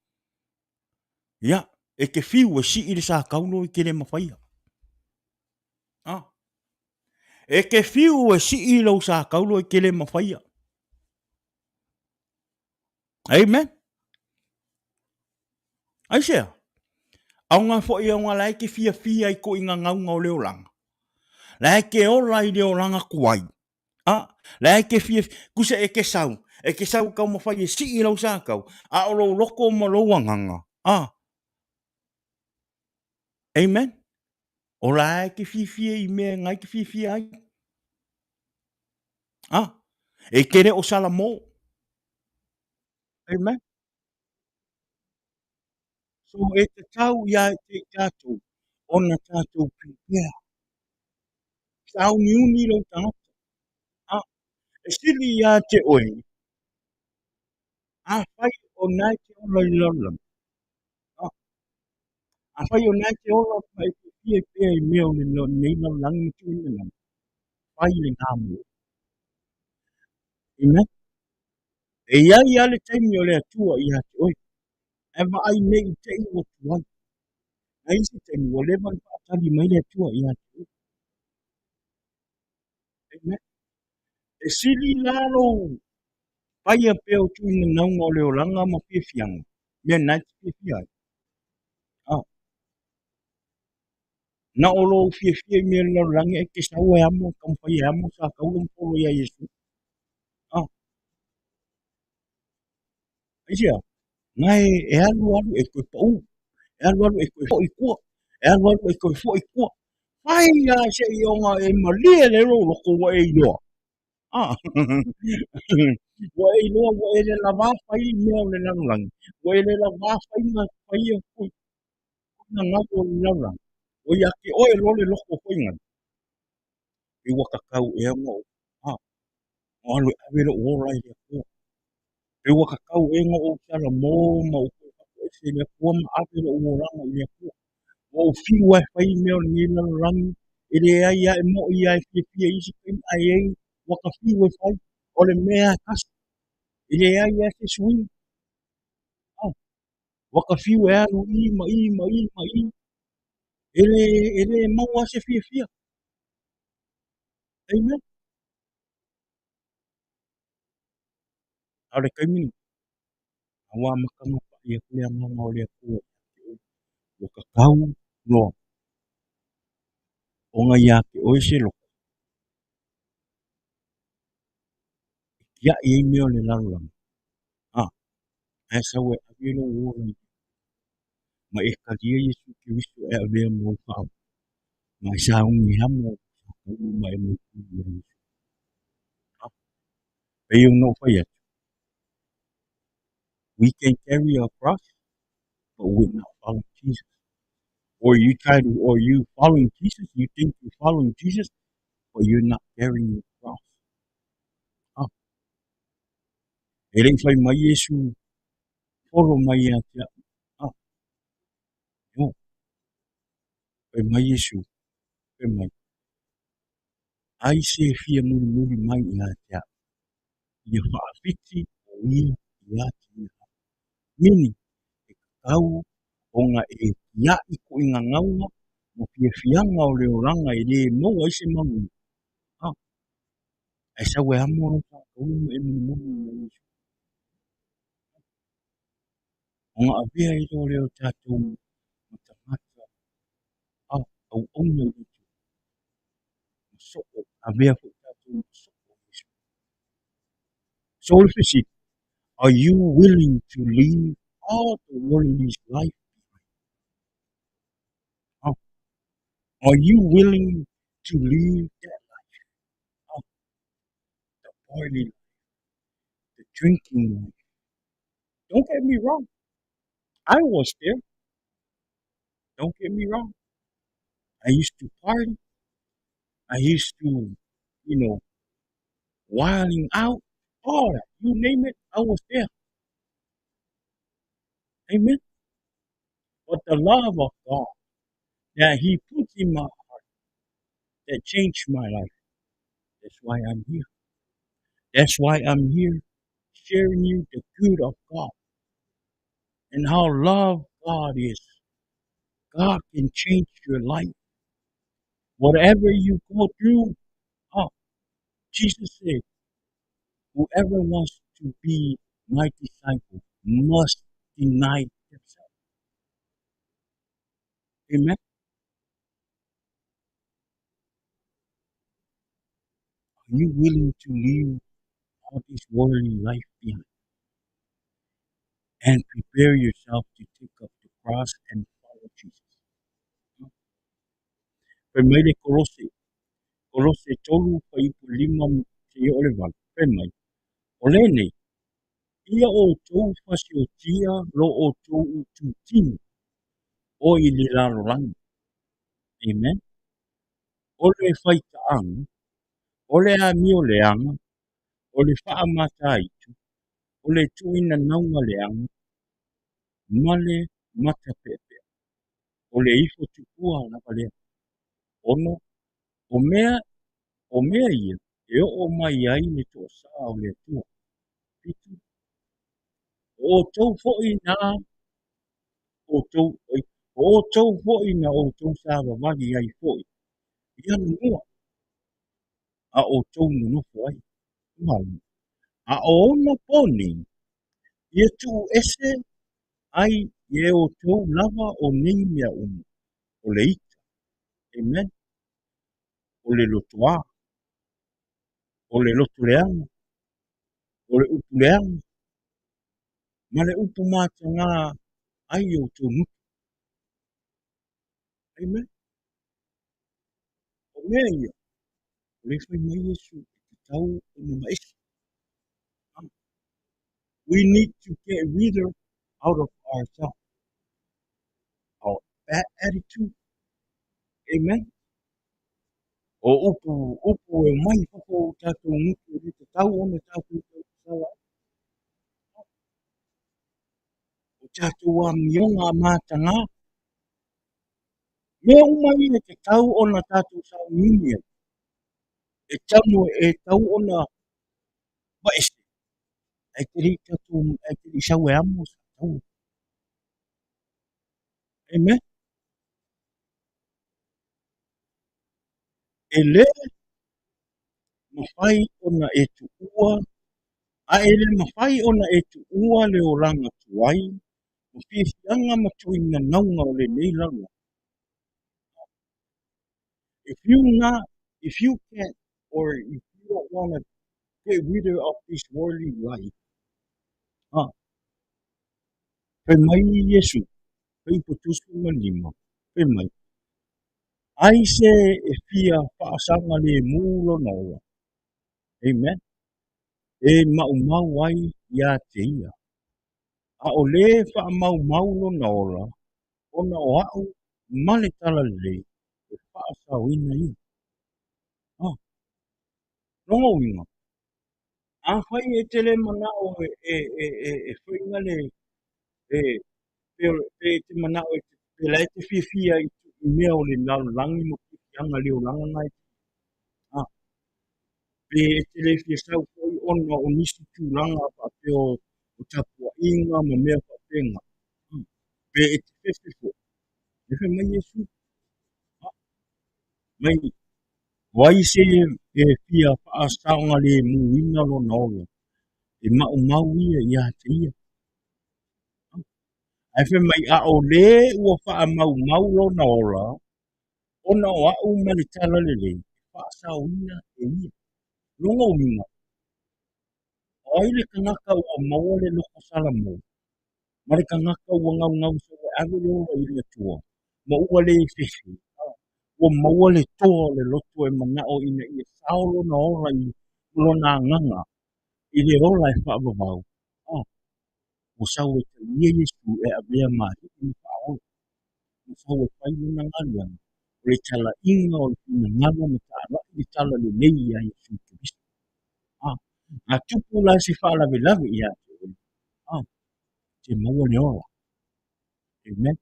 Ia, e ke fiu e sii le sa kaulo i ke le mawhaia. Ah. E ke fiu e sii lou sa kaulo i ke le mawhaia. Amen. Aisea? Ao ngā foi au ngā lae ke fia fia i ko i ngā ngaunga o le olanga. Lae ke ola i le olanga kuai. A, lae ke fia, kusa e ke sau, e ke sau kau mawhai e sii lau sa kau, a o lou loko ma lou anganga. A. Amen. O lae ke fiafia i mea ngai ke fiafia ai. A, e kere o Salamo. Amen. So e tatau ia te tātou ona tātou prepare. Sauniuni lou tagata. A, e sili ia te oe, afai o na e te ola i le lalolagi, a, afai o na e te ola ma e fiafia pea i mea o lenei lalolagi ma tuuina lagi, fai lena mo oe. Amen. E i ai lava le taimi o le Atua ia te oe, ae vaai ne i te i ua tuai. Na isi taimi ua leva ona faatali mai le Atua ia te oe. Amen. E sili la lou faia pea o tuuina nauga o le olaga ma fiafiaga, mea na e te fiafia ai. Ah. Na o lou fiafia i mea o le lalolagi ae te sau e amo, taumafai e amo sa taula ma folo ia Iesu. Ah. Aisea? Na e alu alu e toe pau. E alu alu e toe foi i tua. E alu alu e toe foi i tua. Fai lava seia ona e malie le lou loto ua e iloa. Ah. Ua e iloa ua e le lavā fai mea o le lalolagi. Ua e le lavā fai ma faia tuuina gau o le lalolagi. Ua ia te oe loa le loto foi gau. E ua tatau ea ona ou, ah, ona alu e ave lou ola i le Atua. Pe ua tatau ea ona ou salamo ma ou toe faafoese i le Atua ma ave lou olaga i le Atua. Ua ou fiu lava e fai mea o lenei lalolagi, e leai lava, e moni lava e fiafia i isi taimi, ae i ai ua ta fiu e fai, o le mea lava e tasi, e leai lava se suiga. Ah, ua ta fiu e alu i ma i ma i ma i, e le maua lava se fiafia. Amen. A o le taimi lenei, a ua amata ona pai atu le agaga o le Atua ia te oe, ua tatau loa ona ia te oe se loto e tiai ai mea o le lalolagi, a, ae sau e ave lou ola i ma e talia Iesu Keriso e avea ma ou Faavae, ma e sauni e amo sa taulu ma e maitau ia Iesu. A, pei ona ou fai atu, we can carry our cross, but we're not following Jesus. Or you try to, or you following Jesus, you think you're following Jesus, but you're not carrying your cross. Ah. E le i fai mai Iesu, follow mai ia te au. Ah. No. Fai mai Iesu, fai mai, ai se fia mulimuli mai ia te au, ia faawhiti o ia ia te ia. Meaning, e tatau ona e tiai tuuina gauna ma fiafiaga o le olaga e le maua ai se manuia. Ah. Ae sau e amo lou tatou ma e mulimuli ia Iesu. Ona avea ai loa lea o tatou ma tagata a auauna i le Atua. Ma soo, avea foi tatou ma soo o Iesu. So le fesili, are you willing to leave all the worldly life behind? Ah. Are you willing to leave that life? Ah. The party life, the drinking life. Don't get me wrong. I was there. Don't get me wrong. I used to party. I used to, wilding out, all that. You name it, I was there. Amen. But the love of God that He put in my heart that changed my life. That's why I'm here. That's why I'm here sharing you the good of God and how love God is. God can change your life. Whatever you go through, oh, Jesus said, whoever wants to be my disciple must deny themselves. Amen. Are you willing to leave all this worldly life behind and prepare yourself to take up the cross and follow Jesus? Fai mai le Kolose, Kolose 3 fuaiupu 5 seia oo i le 8, fai mai, O lenei, ia outou fasiotia lo outou itutino o i le lalolagi. Amen. O le faitaaga, o le amio leaga, o le faamataitu, o le tuuina nauga leaga, ma le matapeapea. O le ifo tupua lava lea. Ona o mea ia e oo mai ai le toasaa o le Atua. 7. O outou foi na outou, o outou foi na outou savavali ai foi i anamua a outou nonofo ai. 8. A o onapo nei, ia tuu ese ai e outou lava o nei mea uma, o le ita, amen, o le lotoā, o le loto leaga, o le upu leaga, ma le upu matagā ai outou gutu. Amen. O mea ia, o le fai mai Iesu e tatau ona maese. We need to get rid of out of ourselves our bad attitude. Amen. O upu, upu e mai fafo o tatou gutu e le tatau ona tatou tausala ai. O tatou amioga matagā. Mea uma ia e tatau ona tatou sauniuni ai. E tanu e tau ona vaese. Ae te le i tatou, ae te le i sau e amo sa tau. Amen. E le mafai ona e tuua, a e le mafai ona e tuua le olaga tuai, ma fiafiaga ma tuuina nauga o lenei lalolagi. If you not, if you can't, or if you don't want to get rid of this worldly life, ah, fai mai Iesu, Fuaiupu 15, fai mai, ai se e fia faasaogalemu lona ola. Amen. E maumau ai ia te ia. A o le faamaumau lona ola, ona o a'u ma le Talalelei, e faasaoina ia. Ah. Lona uiga, afai e te le manao e, e, e, e, e whainga le, e, pe, pe te manao e, pe la e te fiafia i, i mea o le lalolagi ma fiafiaga le olaga na e ah, pe e te le fia sau foi ona o nisi tulaga faapea o, o tapuaiga ma mea faapena. Pe e te fefe foi. E fai mai Iesu, ah, mai o ai se e fia faasaogalemuina lona ola, e maumau ia ia te ia. Ae fai mai, a o le ua faamaumau lona ola, ona o a'u ma le Talalelei, e faasaoina e ia. Lona uiga, o ai le tagata ua maua le loto salamo, ma le tagata ua gaugau sau e ave le ola i le Atua, ma ua le fefe, ua maua le toa o le loto e manao ina ia sao lona ola i lona agaga i le ola e faavavau, ah, ua sau e talia Iesu e avea ma alii ma faaola, ua sau e fai lona galuega, o le talaiga o le finagalo ma taalai le talalelei ia Iesu Keriso. Ah, a tupu la se faalavelave ia te oe, ah, te maua le ola. Amen.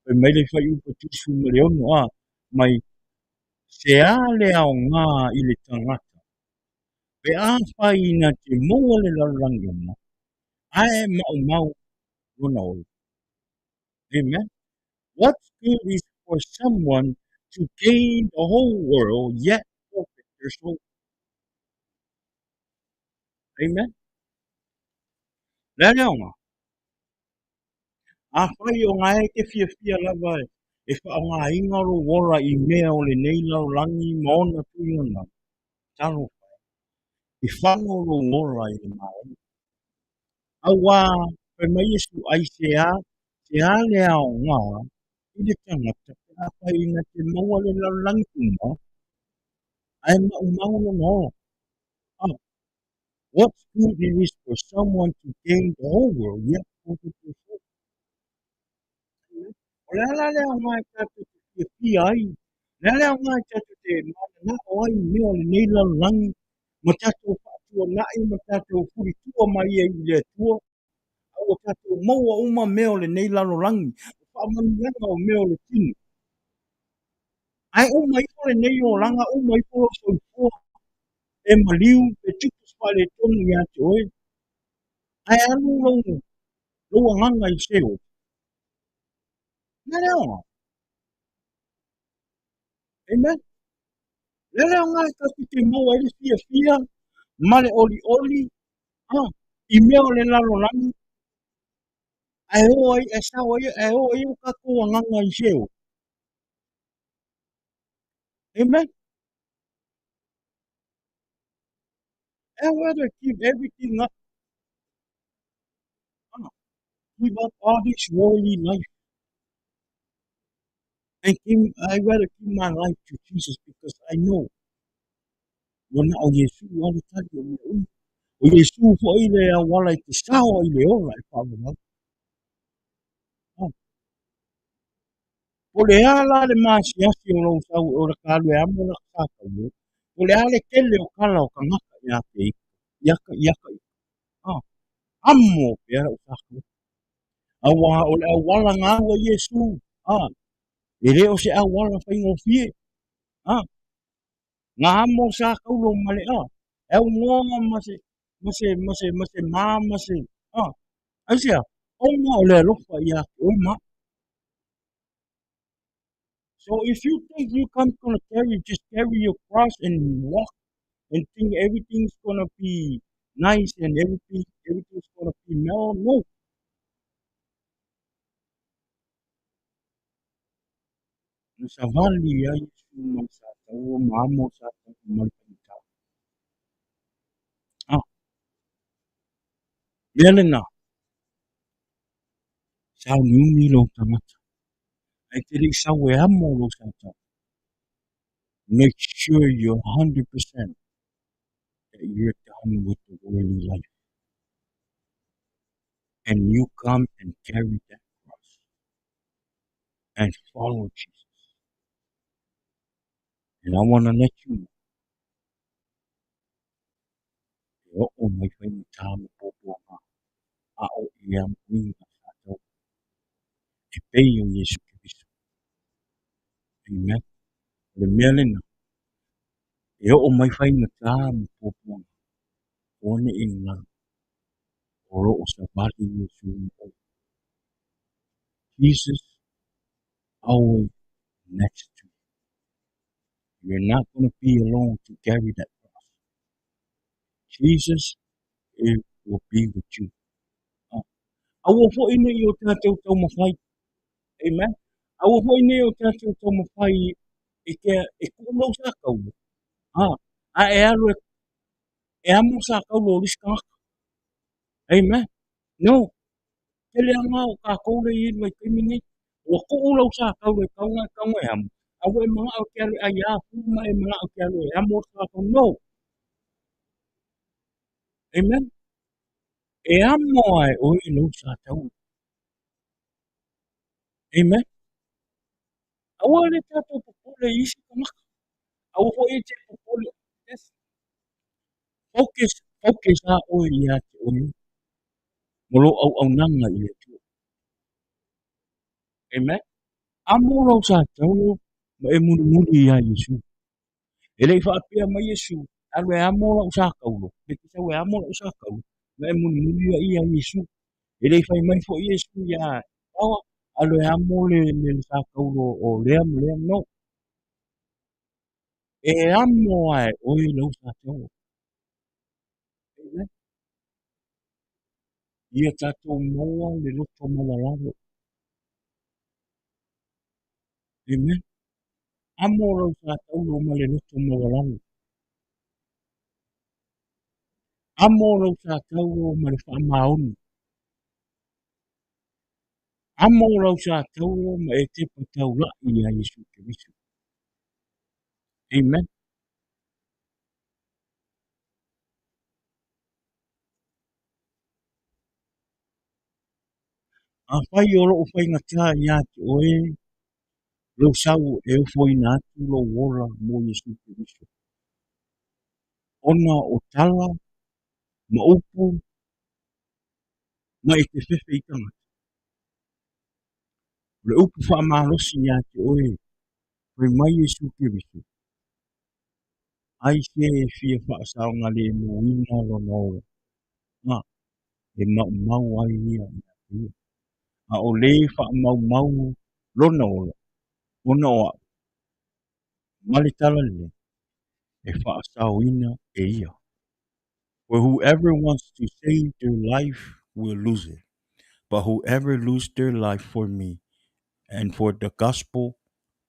Fai mai le fuaiupu 16, ah, mai se a le aoga i le tagata, pe afai na te maua le lalolagi uma, ae maumau lona ola. Amen. What good is for someone to gain the whole world yet forfeit their soul? Amen. Le a le aoga? Afai o ngā e te fiafia lava e whaongainga lou ola i mea o lenei lalolagi ma ona tuinga, talofa e, e fano lou ola i le malaia. Auā, fai mai Iesu, ai se a, se a le aoga i le tagata pe afai na te maua le lalolagi uma, ae maumau lona ola. Ah, what good it is for someone to gain the whole world, yet forfeit their soul. O le ala lea o ngā e tātou te fiafia ai, Le a le aoga e tatou te mananao ai i mea o lenei lalolagi ma tatou faatuanai ma tatou fulitua mai ai i le Atua, a ua tatou maua uma mea o lenei lalolagi, o faamanuiaga o mea o le tino. Ae uma ifo lenei olaga, uma ifo lou soifua, e maliu pe tupu se faaletonu ia te oe, ae alu lou agaga i Seol. Le a le aoga? Amen. Le a le aoga e tatou te maua ai le fiafia ma le olioli i mea o le lalolagi, ae o ai, ae sao ai, ae o ai o tatou agaga i Seol. Amen. I rather give everything up. Give up all this worldly life. And I rather give my life to Jesus because I know ua na o Iesu lava le tali o mea uma. O Iesu foi le auala i te sao ai le ola e faavavau. Po o le a la le masiasi o lou sau o le ka alu e amo la sa taulo. Po o le a le tele o kala o tagata ia te ia, ia ka, ia ka, amo pea lau sa taulo. Auā o le auala na alu ai Iesu, e le o se auala faigofie. Na amo sa taulo ma le, e aunoa ma se, ma se, ma se, ma se ma, ma se, aisea? Ona o le alofa ia te oe ma au. So if you think you come gonna carry, just carry your cross and walk and think everything's gonna be nice and everything's gonna be mellow, no. Na savali ai Iesu ma le sa taua ma amo sa taua ma le faigata. Mea lena, sauniuni lou tagata. Ae te le i sau e amo lou sa taua. Make sure you're 100% that you're done with the worldly life. And you come and carry that cross and follow Jesus. And I want to let you know, e oo mai faigata ma puapuaga a o i amoina sa tau e pei o Iesu Keriso. Amen. O le mea lena, e oo mai faigata ma puapuaga, aua ne i galo, o lo o savali Iesu ma oe. Jesus always next to you. You're not going to be alone to carry that cross. Jesus will be with you. Aua foi nei o tatou taumafai. Amen. Aua foi nei o tatou taumafai e te e kuu lau sa kaulu. A e alu e amo sa kaulu o le isi tagata. Amen. No. Tele lava o tatou lea e i ai i le vaitaimi lenei. Ua tuu lau sa taula e taoga e taoga e amo, a ua e manao e te alu e ai afu ma e manao e te alu e amo le sa taula. No. Amen. E amo lava e oe lou sa taula. Amen. Aua le tatou popole i isi tagata. Aua foi e te popole. Yes. Focus, focus lava oe ia te oe ma lou auaunaga i le Atua. Amen. Amo lou sa taula ma e mulimuli ia Iesu. E le i faapea mai Iesu, alu e amo lau sa taula, e te sau e amo lau sa taula, ma e mulimuli ai ia Iesu. E le i fai mai foi Iesu ia Paoa, alu e amo le sa taula o lea ma lea, no. E amo lava e oe lou sa taula. Amen. Ia tatou maua le loto maualalo. Amen. Amo lau sa taula ma le loto maualalo. Amo lau sa taula ma le faamaoni. Amo lau sa taula ma e tepa taulai ia Iesu Keriso. Amen. Afai o loo faigata ia te oe Lou sau e ofoina atu lou ola mo Iesu Keriso. Ona o tala ma upu ma e te fefe i tagata. O le upu faamalosi ia te oe, fai mai Iesu Keriso, ai se e fia faasaogalemuina lona ola, a e maumau ai ia ia te ia. A o le faamaumau lona ola, ona o a'u, ma le tala lelei, e faasaoina e ia. For whoever wants to save their life will lose it, but whoever lose their life for me and for the gospel,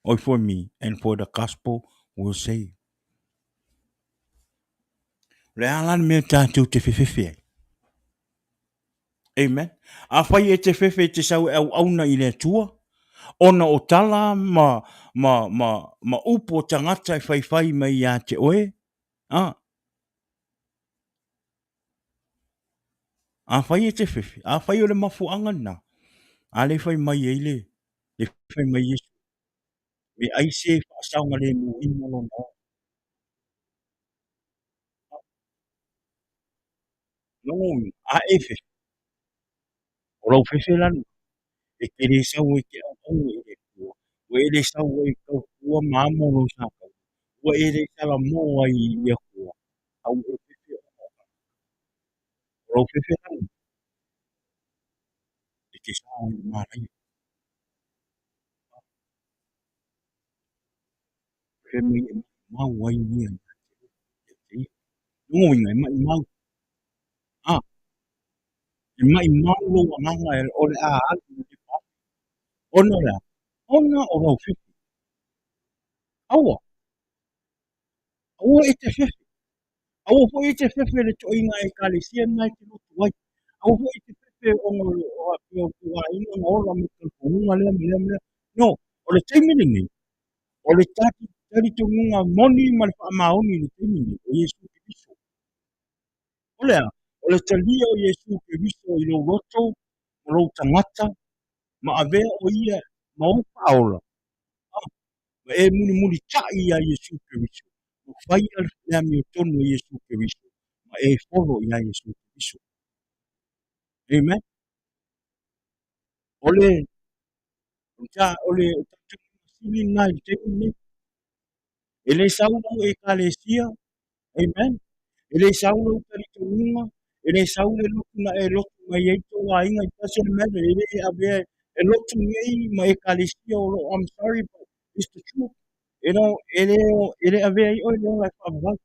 or for me and for the gospel will save. O le a la le mea tatou te fefefe ai? Amen. Afai e te fefe e te sau e auauna i le Atua, ona o tala ma, ma, ma, ma upu o tagata e faifai mai ia te oe, a, afai e te fefe, afai o le mafuaaga lena, a le fai mai ai le, le fai mai Iesu, me ai se faasaogalemuina lona ola. Lona uiga, a e fefe, o lau fefe la lena, e te le sau ai e te auauna i le Atua, ua e le sau ai e tautua ma amo lou sa taua, ua e le salamo ai i le Atua, a ua e fefe ona o tagata. O lau fefe la lena, e te sao ai i le manaia. Fai mai e maumau ai ia ia te ia. Lona uiga e maumau. A, e maumau lou agaga e o le a alu i le paofi. Ona o le a? Ona o lau fefe. Aua. Aua e te fefe. Aua foi e te fefe i le toaiga ekalesia lena e te lotu ai. Aua foi e te fefe ona o o tou aiga na ola mai talitonuga lea ma lea ma lea. No, o le taimi lenei, o le talitonuga moni ma le faamaoni i le taimi lenei, o Iesu Keriso. O le a? O le talia o Iesu Keriso i lou loto ma lou tagata ma avea o ia ma ou faaola, ma e mulimulitai iā Iesu Keriso, ma faia le amiotonu a Iesu Keriso, ma e folo iā Iesu Keriso. Amen. O le o le sili lena i le taimi lenei. E le sau lau ekalesia, amen. E le sau lou talitonuga, e le sau le lotu na e lotu mai ai tou aiga, it doesn't matter, e le avea e lotu nei ma ekalesia o lo o, I'm sorry but it's the truth. E le, e le, e le avea ai oe i le ola e faavavau.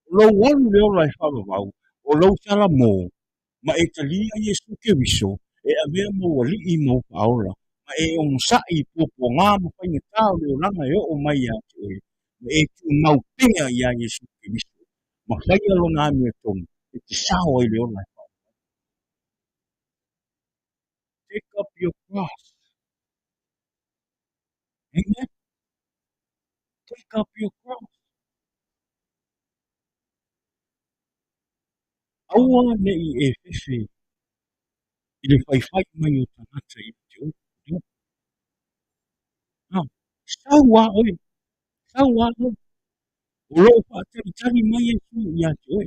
O lou alu i le ola e faavavau, o lou salamo, ma e talia Iesu Keriso e avea ma ou alii ma ou faaola, ma e onosai i puapuaga ma faigata o le olaga e oo mai ia te oe, ma e tumau pea iā Iesu Keriso, ma faia lona amiotonu e te sao ai le ola e faavavau. Take up your cross. Amen. Take up your cross. Aua ne i e fefe i le faifai mai o tagata ia te oe. No. No. Sau a oe. Sau a oe. O lo o faatalitali mai Iesu ia te oe.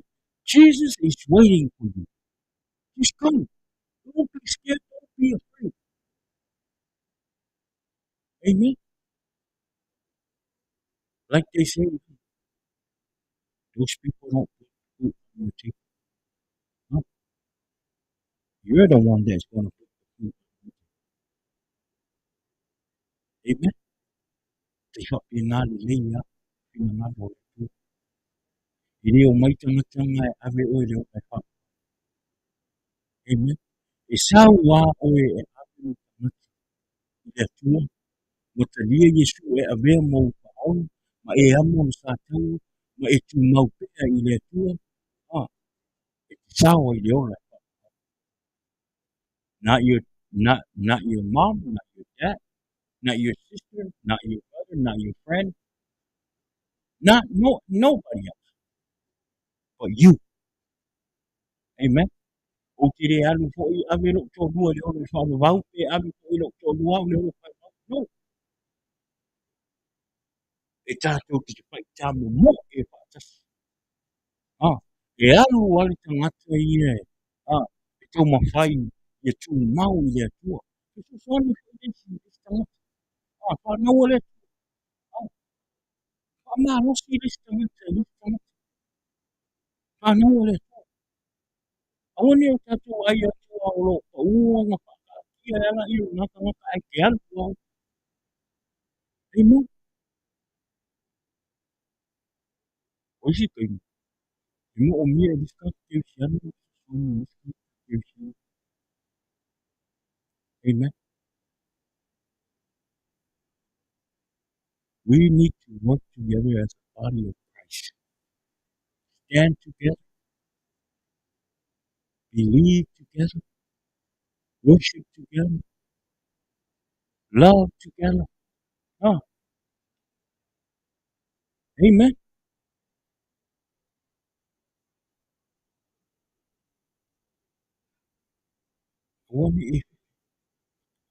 Jesus is waiting for you. Just come. Don't be scared. Don't be afraid. Amen. Like they say, those people don't put food on your table. No. You're the one that's going to put the food on your table. Amen. Te whapena lelei a whina ngaro o le Atua. E le o mai tangata nga e ave oe le ola e wha. Amen. E sau a oe e ave lou tagata i le Atua, ua talia Iesu e avea ma ou faaola, ma e amo ona sa taua, ma e tumau pea i le Atua, a, e te sao ai i le ola e whakamau. Not your, not, not your mom, not your dad, not your sister, not your brother, not your friend, not no, nobody else, but you. Amen. Ou te le alu foi ave lou toalua i le olo i le faavavau pe ave foi lou toalua au i le olo faivau. No. E tatou te tapaita momoe e faatasi. Ah, e alu lava le tagata ia e taumafai ia tumau i le Atua. Fesoasoani foi le isi tagata. Ah, fanau a le Atua. Ah, faamalosi le isi tagata i le isi tagata. Fanau a le Atua. Aua ne i o tatou vaai atu o lo o pau ona faataatia e ala i lona tagata ae te alu lava. Amen. O isi taimi, e moomia e le isi tagata kerisiano le fesoasoani a le isi tagata kerisiano. Amen. We need to work together as a body of Christ. Stand together. Believe together. Worship together. Love together. Ah. Amen. Aua ne i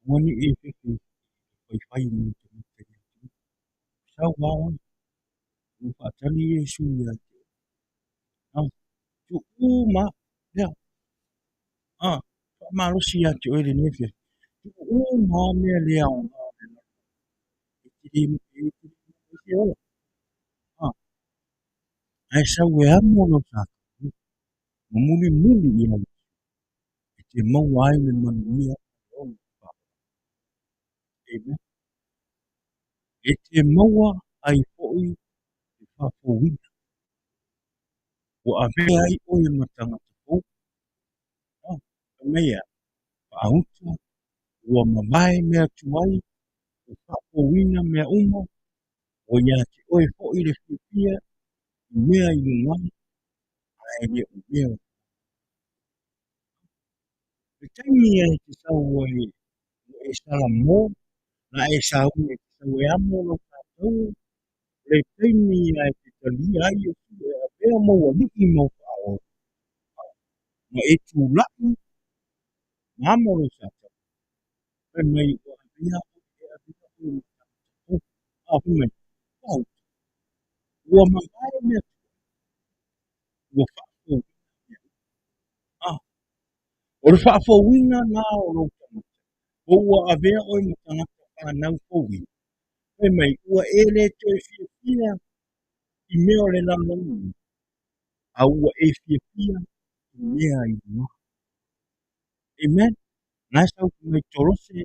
aua ne i e fefe faifai mo te mata i atu. Sau lava oe. Ua faatali Iesu ia te oe. Ah, tuu ma, lea. Ah, faamalosi ia te oe lenei afiafi. Tuu ma mea le aoga o le lalolagi. E te le, e te le maua ai se ola. Ah, ae sau e amo lau sa ma mulimuli ia Iesu e te maua ai le manuia ma le ola faavavau. Amen. E te maua ai foi le faafouina. Ua avea ai oe ma tagata fou. Ah, fai mai e a? Faauta, ua mavae mea tuai, ua faafouina mea uma, ua ia te oe foi le fiafia i mea i luga, ae le o mea o le taimi e te sau ai ua e salamo, na e sauni e te sau e amo lau tatau, le taimi e te talia ai Iesu e avea mou alii ma ou faaola, ma e tulai ma amo lou satau, fai mai ua avea oe e avea oe ma tagata fou. A fai mai, faauta, ua mavae mea tuai, ua faafouina mea uma. A, o le faafouina na o lou tagata, po ua avea oe ma tagata fanau fouina, fai mai, ua e le toe fiafia i mea o le lalolagi nei, a ua e fiafia i mea i luga. Amen. Na e sau fai mai Kolose,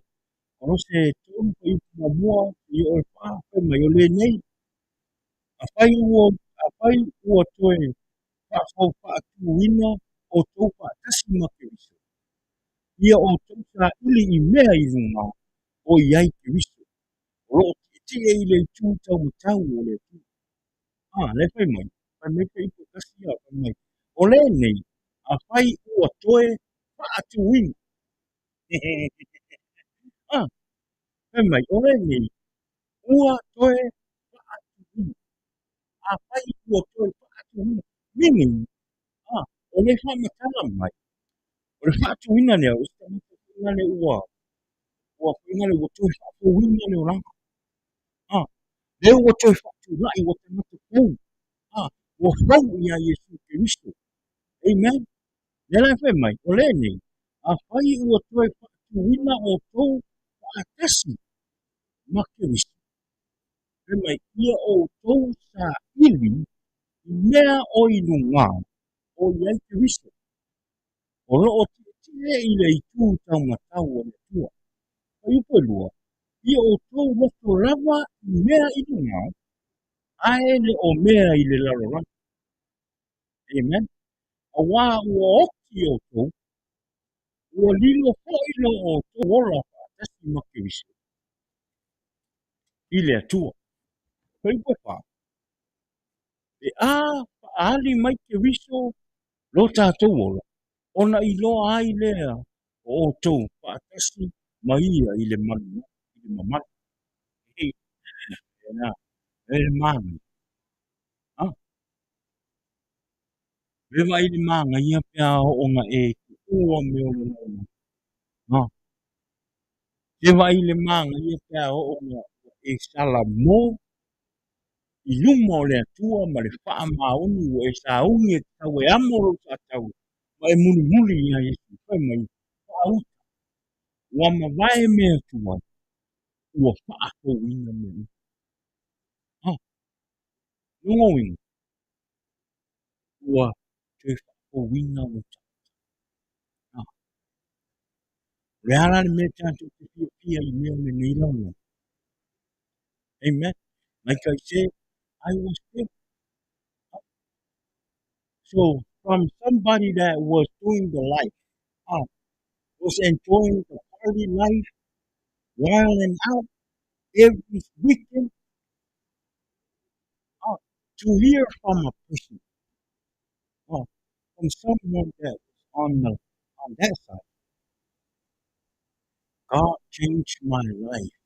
Kolose 3 fuaiupu muamua seia oo i le 4, fai mai o lenei, afai ua, afai ua toe faatuina outou faatasi ma Keriso, ia outou saili i mea i luga o i ai Keriso, o lo o tietie i le itu taumatau o le Atua. Ah, lea fai mai, fai mai fuaiupu e tasi ia, fai mai, o lenei, afai ua toe faatuina. Ah, fai mai, o lenei, ua toe faatuina. Afai ua toe faatuina, meaning, ah, o le faamatala mai, o le faatuina lea, o se tagata foi lale ua, ua foi lale ua toe faafouina le olaga. Ah, lea ua toe faatulai ua tagata fou. Ah, ua fou ia Iesu Keriso. Amen. Lea la e fai mai, o lenei, afai ua toe faatuina outou faatasi ma Keriso, fai mai, ia outou saili i mea o i luga o i ai Keriso, o lo o tietie i le itu taumatau o le Atua. Fuaiupu e lua, ia outou loto lava i mea i luga, ae le o mea i le lalolagi. Amen. Auā ua oti outou, ua lilo foi lo outou ola faatasi ma Keriso i le Atua. Fuaiupu e fa, pe a faaali mai Keriso lo tatou ola, ona iloa ai lea o outou faatasi ma ia i le malu, i le mamalu. E, e le mānaia. Ah. E vaai le mānaia pe a oo ina e ua mea o le lalolagi. Ha. Se vaai i le magaia pe a oo ina e salamo i luma o le Atua ma le faamaoni ua e sauni e tatau e amo lou saataua ma e mulimuli ia Iesu. Fai mai, faauta, ua mavae mea tuai, ua faafouina mea uma. Ha. Lona uiga, ua toe faafouina lou tagata. Ha. O le a la le mea tatou te fiafia i mea o lenei lalolagi? Amen. Like I said, I was there. So from somebody that was doing the life, was enjoying the party life, wild and out every weekend, to hear from a person, from someone that was on that side, God changed my life.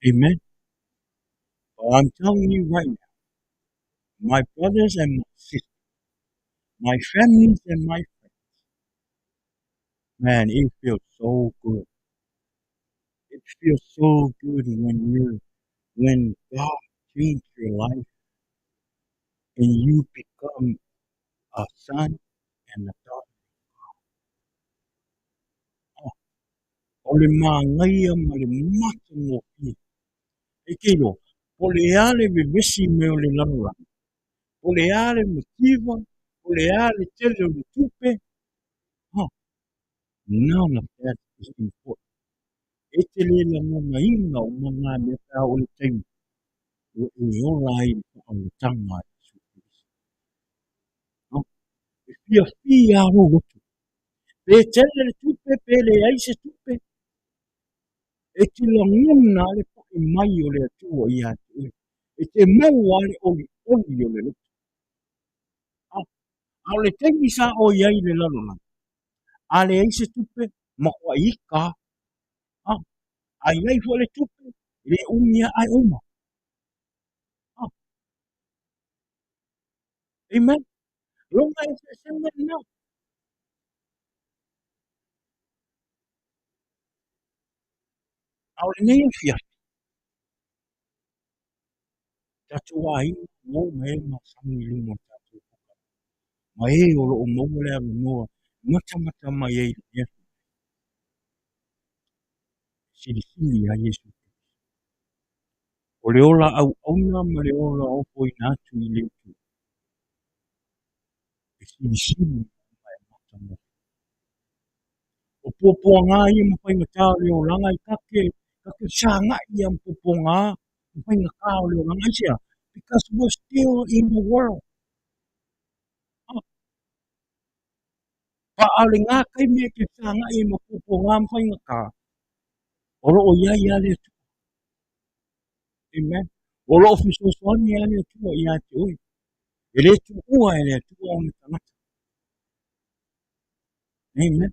Amen. But I'm telling you right now, my brothers and my sisters, my families and my friends, man, it feels so good. It feels so good when God changed your life and you become a son and a daughter. Oh, o le magaia ma le matagofie. E te iloa, po o le a le vevesi mai o le lalolagi, po o le a le mativa, po o le a le tele o le tupe, huh, none of that is important. E te le lagonaina uma nā mea pe a oo i le taimi ua e ola ai i le faaolataga a Iesu Keriso. No? E fiafia lava lou loto. Pe tele le tupe, pe leai se tupe, e te lagona le pai mai o le Atua ia te oe. E te maua le olioli o le loto. A o le taimi sa oe i ai i le lalolagi, a leai se tupe, matuai ita lava. A i ai foi le tupe, e le umi lava ae uma. Amen. Lona eseesega lena. A o lenei afiafi, tatou aiga, uo ma e masani i luma o le tatou puka, ma e o lo o maua le avanoa e matamata mai ai i lenei afiafi, e silisili ia Iesu Keriso. O le ola auauna ma le ola ofoina atu i le Atua, e silisili ma e matagofie. O puapuaga ia ma faigata o le olaga i ta te fesagai ia ma puapuaga ma faigata o le olaga. Aisea? Because we're still in the world. Pa a o lena taimi e te fesagai ai ma puapuaga ma faigata, o lo o i ai lava le Atua. Amen. O lo o fesoasoani lava le Atua ia te oe. E le tuua e le Atua ona tagata. Amen.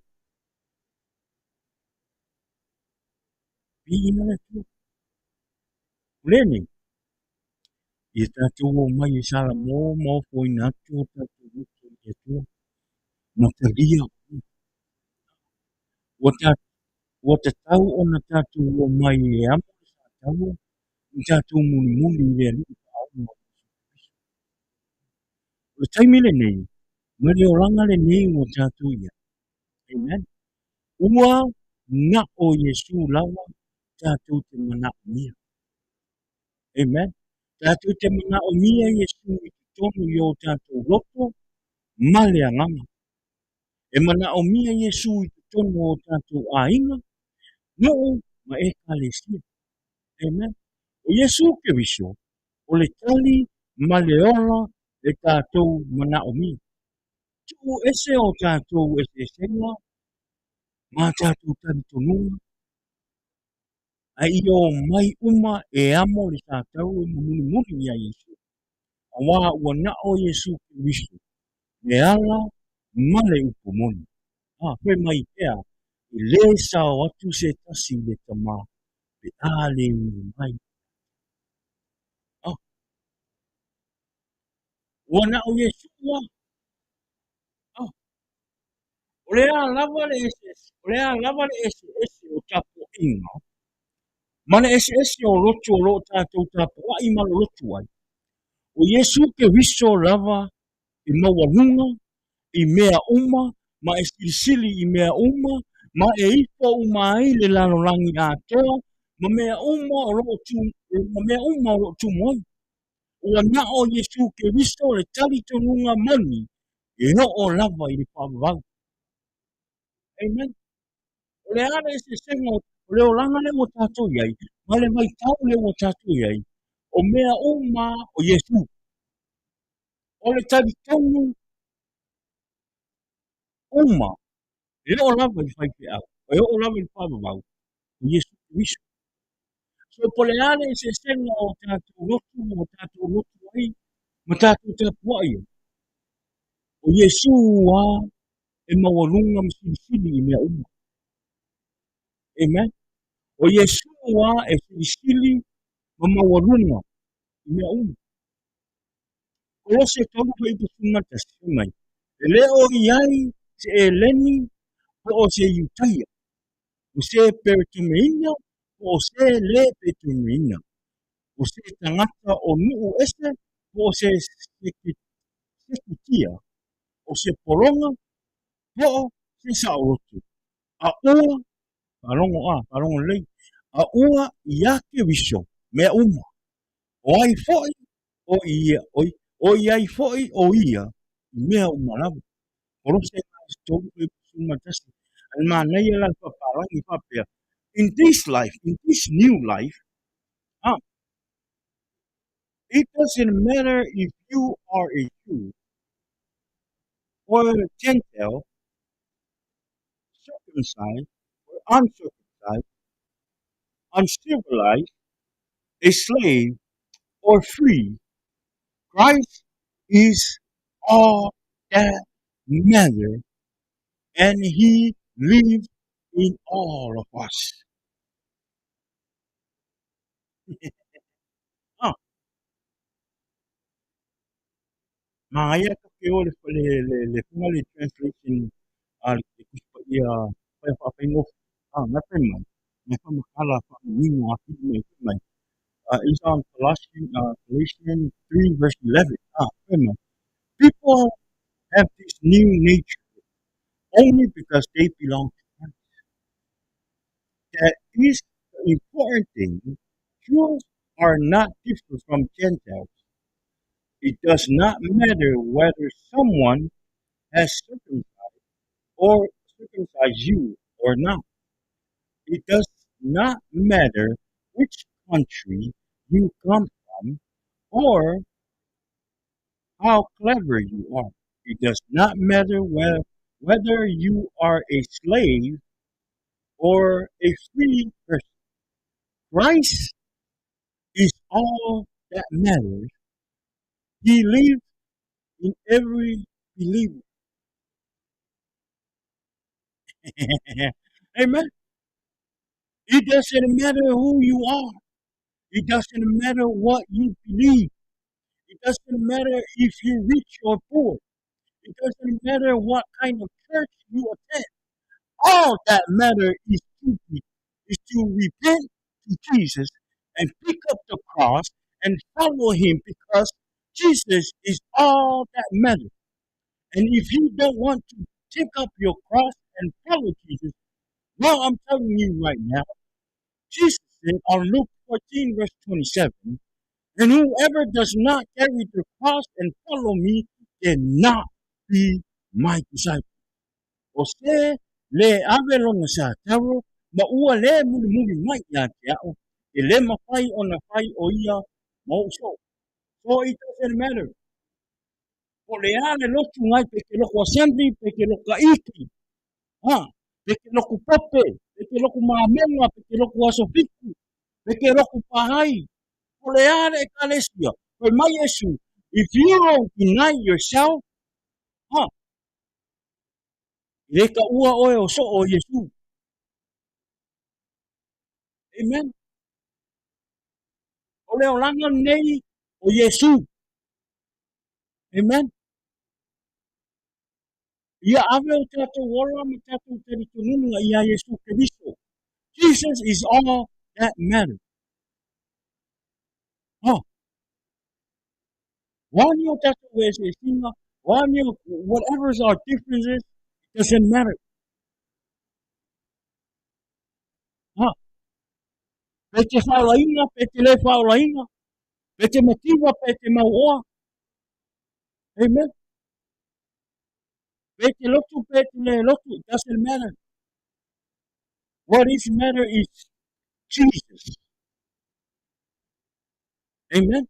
Viia le Atua. O lenei, ia tatou omai e salamo ma ofoina atu o tatou loto i le Atua, ma talia o Ua ua tatau ona tatou omai e amo le sataua ma tatou mulimuli i le Alii Faaola o Iesu Keriso. O le taimi lenei, ma le olaga lenei ua tatou i ai. Amen. Ua na o Iesu lava tatou te manaomia. Amen. Tatou te manaomia Iesu i totonu i o tatou loto ma le agaga. E manaomia Iesu i totonu o tatou aiga, nuu ma ekalesia. Amen. O Iesu Keriso, o le tali ma le ola e tatou manaomia. Tuu ese o tatou eseesega ma tatou talitonuga, a ia omai uma e amo le sataua ma mulimuli ia Iesu. Auā ua na o Iesu Keriso le ala ma le upu moni. A, fai mai ea, e lē sao atu se tasi i le Tama pe a le ui mai. A, ua na o Iesu a. A. le a lava le eseese, o le a lava le eseese o tapuaiga, ma le eseese o lotu o lo o tatou tapuai ma lolotu ai, o Iesu Keriso lava e maualuga i mea uma ma e silisili i mea uma ma e ifo uma ai le lalolagi atoa ma mea uma o lo o tu, ma mea uma o lo o tumu ai. Ua na o Iesu Keriso le talitonuga moni e oo lava i le faavavau. Amen. O le a le eseesega o le olaga lea ua tatou i ai, ma le vaitau lea ua tatou i ai, o mea uma o Iesu. O le talitonu uma e oo lava i le faifeau, e oo lava i le faavavau, o Iesu Keriso. So po o le a le eseesega o tatou lotu ma tatou lotu ai ma tatou tapuai ai, o Iesu lava e maualuga ma silisili i mea uma. Amen. O Iesu lava e silisili ma maualuga i mea uma. Kolose 3:11, fai mai, E le o i ai se Eleni po o se Iutaia, o se Peretomeina po o se le Peretomeina, o se tagata o nuu ese po o se Sekutia, o se pologa po o se saoloto, a ua, faalogo a, faalogo lelei, a ua iā Keriso mea uma. O ai foi o ia, oi, o i ai foi o ia i mea uma lava. Kolose 3:11. A le manaia la le faapalagi faapea, in this life, in this new life, it doesn't matter if you are a Jew or a Gentile, circumcised or uncircumcised, uncivilized, a slave or free. Christ is all that matter, and he lives in all of us. Ah, manaia ka ke o le le le le funga le translation a le Tusi Paia whai whawhaingofu. Ah, ngai whai mai. Ngai whai makala whamanino a pili mai whai mai. Is on Colossians 3 verse 11. Ah, whai mai. People have this new nature only because they belong to Christ. That is the important thing. Jews are not different from Gentiles. It does not matter whether someone has circumcised or circumcised you or not. It does not matter which country you come from or how clever you are. It does not matter whether you are a slave or a free person. Christ is all that matters. He lives in every believer. Amen. It doesn't matter who you are. It doesn't matter what you believe. It doesn't matter if you're rich or poor. It doesn't matter what kind of church you attend. All that matters is to repent to Jesus and pick up the cross and follow him, because Jesus is all that matters. And if you don't want to take up your cross and follow Jesus, well, I'm telling you right now, Jesus said on Luke 14, verse 27, and whoever does not carry the cross and follow me cannot be my disciple. O se le ave lona sataro, ma ua le mulimuli mai ia te a'o, e le mafai ona fai o ia ma o'u so'o. So it doesn't matter. Po o le a le lotu ngai pe ke loku assembly, pe ke loku kaiki, ha, pe ke loku pope, pe ke loku mamenga, pe ke loku aso fitu, pe ke loku pahai, po o le a le ekalesia. Fai mai Iesu, if you don't deny yourself, ha, e le taua oe o so'o o Iesu. Amen. O le olaga lenei o Iesu. Amen. Ia ave o tatou ola ma tatou talitonuga iā Iesu Keriso. Jesus is all that matters. Oh. O a ni o tatou eseesega, o a ni o, whatever is our differences, it doesn't matter. Ha. Pe te whaolaina, pe te le whaolaina, pe te mativa, pe te mauoa. Amen. Pe te lotu, pe te le lotu, it doesn't matter. What is matter is Jesus. Amen.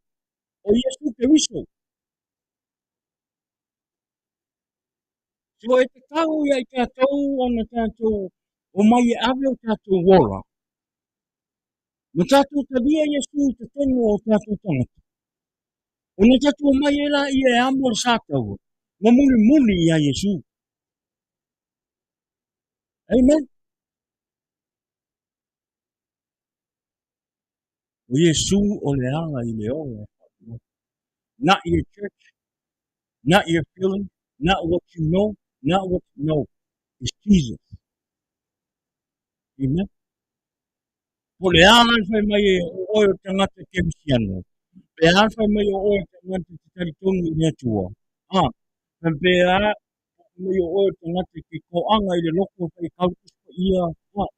O Iesu Keriso. So e tatau ia i tatou ona tatou omai e ave o tatou ola. Ma tatou talia Iesu i totonu o tatou tagata. Ona tatou omai ai laia e amo le sa taua, ma mulimuli ia Iesu. Amen. O Iesu o le ala i le ola e faailoa. Not your church, not your feeling, not what you know, not what you know. It's Jesus. Amen. Po le a le fai mai e o oe o tagata kerisiano. Pe a fai mai o oe o tagata te talitonu i le Atua. Ah, pe a mai o oe o tagata ke koanga i le loko fai kau ia. Ah,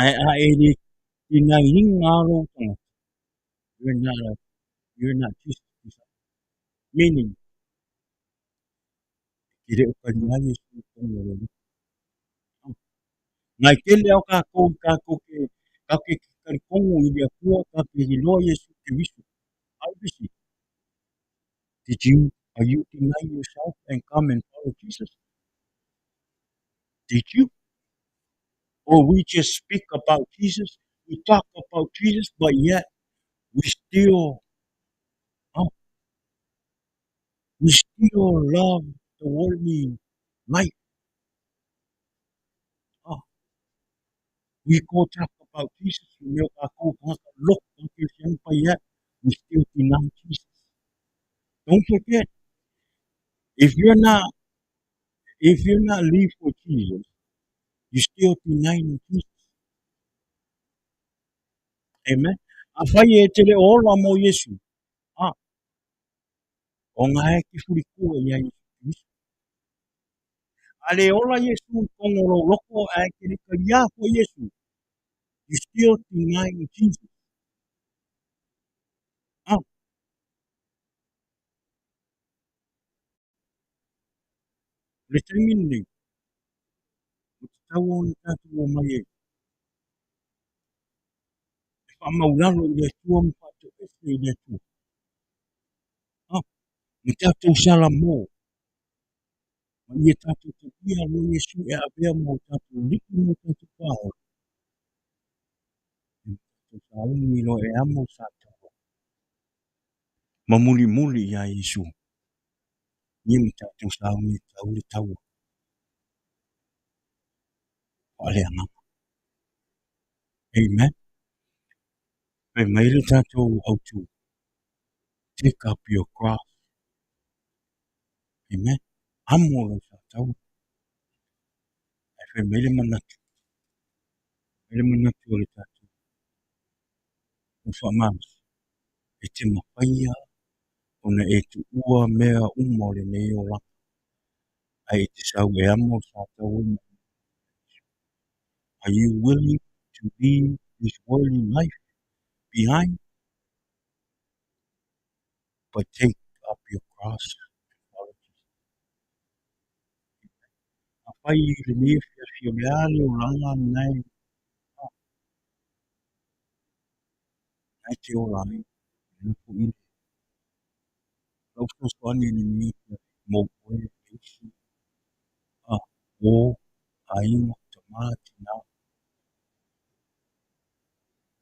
Ae a e le dinaina lou tagata, you're not a, you're not Jesus disciple. Meaning, e te le o kali ai Iesu i tonu o le loto. Ngai tele ao kākou i kākou ke, ka ke talitongu i le Atua, ka ke iloa Iesu Keriso. Ai bisi. Did you, are you denying yourself and come and follow Jesus? Did you? Or we just speak about Jesus, we talk about Jesus, but yet we still, oh, we still love the worldly life. Oh, we go talk about Jesus, we know look, but yet we still deny Jesus. Don't forget, if you're not, if you're not live for Jesus, you're still denying Jesus. Amen. Afai e te le ola mo Iesu. Ah. O ngā e te furikua i a Iesu Keriso. A le ola Iesu i kongo lou loko a e te le kaliā fo Iesu. You still denying Jesus. Ah. O le taimi lenei, ua tatau ona tatou omai e faamaulalo i le Atua ma faatoese i le Atua. Ah, ma tatou salamo, ma ia tatou talia loa Iesu e avea ma o tatou alii ma o tatou Faaola. E tatou sauni loa e amo sa taua. Ma mulimuli iā Iesu. Ia ma tatou sauni e tau le taua. Faaleagaga. Amen. Fai mai le tatou autu. Take up your cross. Amen. Amo lou sa taua. Ae fai mai le manatu. Fai le manatu o le tatou. Ua faamalosi. E te mafai ona e tuua mea uma o lenei olaga, ae e te sau e amo le sa taua ma Are you willing to leave this worldly life behind? But take up your cross and follow Jesus. Afai i lenei afiafi o le a le olaga lena e e te ola ai, lena foi le lau fesoasoani i lenei afiafi mo oe le isi a o aiga, tama, tina.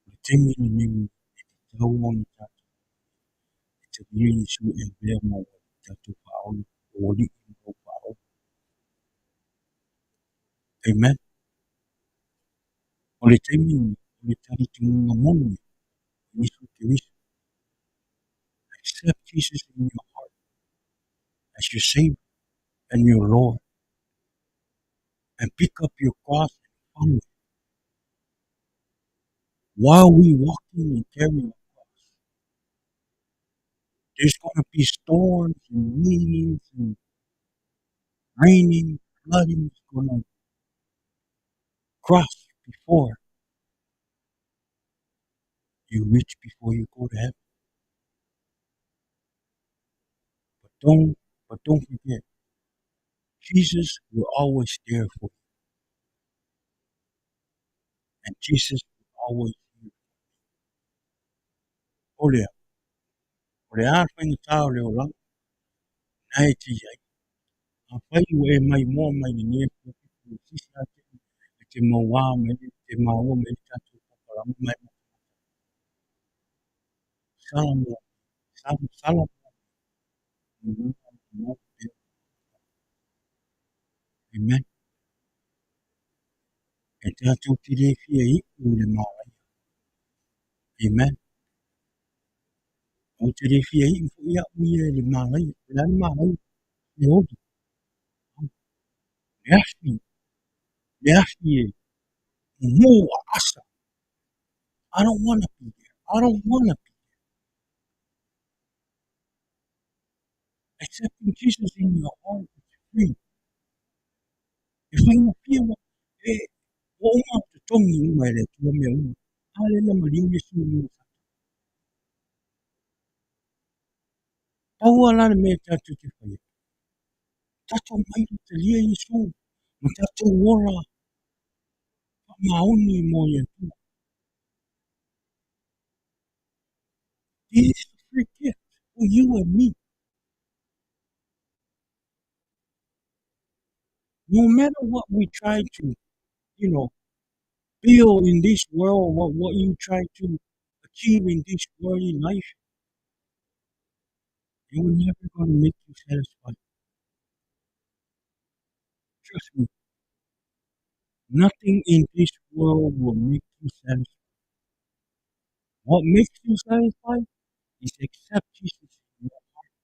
O le taimi lenei e tatau ona tatou e talia Iesu e avea ma o tatou Faaola, o Alii ma lou Faaola. Amen. O le taimi lenei, o le talitonuga moni o Iesu Keriso. Accept Jesus in your heart as your Savior and your Lord and pick up your cross and follow Him. While we walking and carrying our cross, there's going to be storms and winds and raining, flooding is going to cross before you reach before you go to heaven. But don't forget, Jesus will always there for you. And Jesus will always here. O lea, o le a faigata o le olaga, na e te iai. Afai ua e maimoa mai lenei afiafi, ua sisi a te e te mauā mai le, te maua mai le tatou polokalama mai matamata. Sala mo, sala, sala mo, mo, mo, Amen. E tatou te le fia iu i le malaia. Amen. Ou te le fia iu foi au ia i le malaia. O le a le malaia? Le oli. Le afi. Le afi e mumu aasa. I don't want to be there. I don't want to be there. Accepting Jesus in your heart is free. E faigofie ua e ua uma ona totogi uma e le Atua mea uma. A lea na maliu Iesu i luga o le Pau lava la le mea tatou te faia, tatou omai e talia Iesu ma tatou ola faamaoni mo le Atua. This is a free gift for you and me. No matter what we try to, build in this world, what you try to achieve in this worldly life, it will never going to make you satisfied. Trust me. Nothing in this world will make you satisfied. What makes you satisfied is accept Jesus in your heart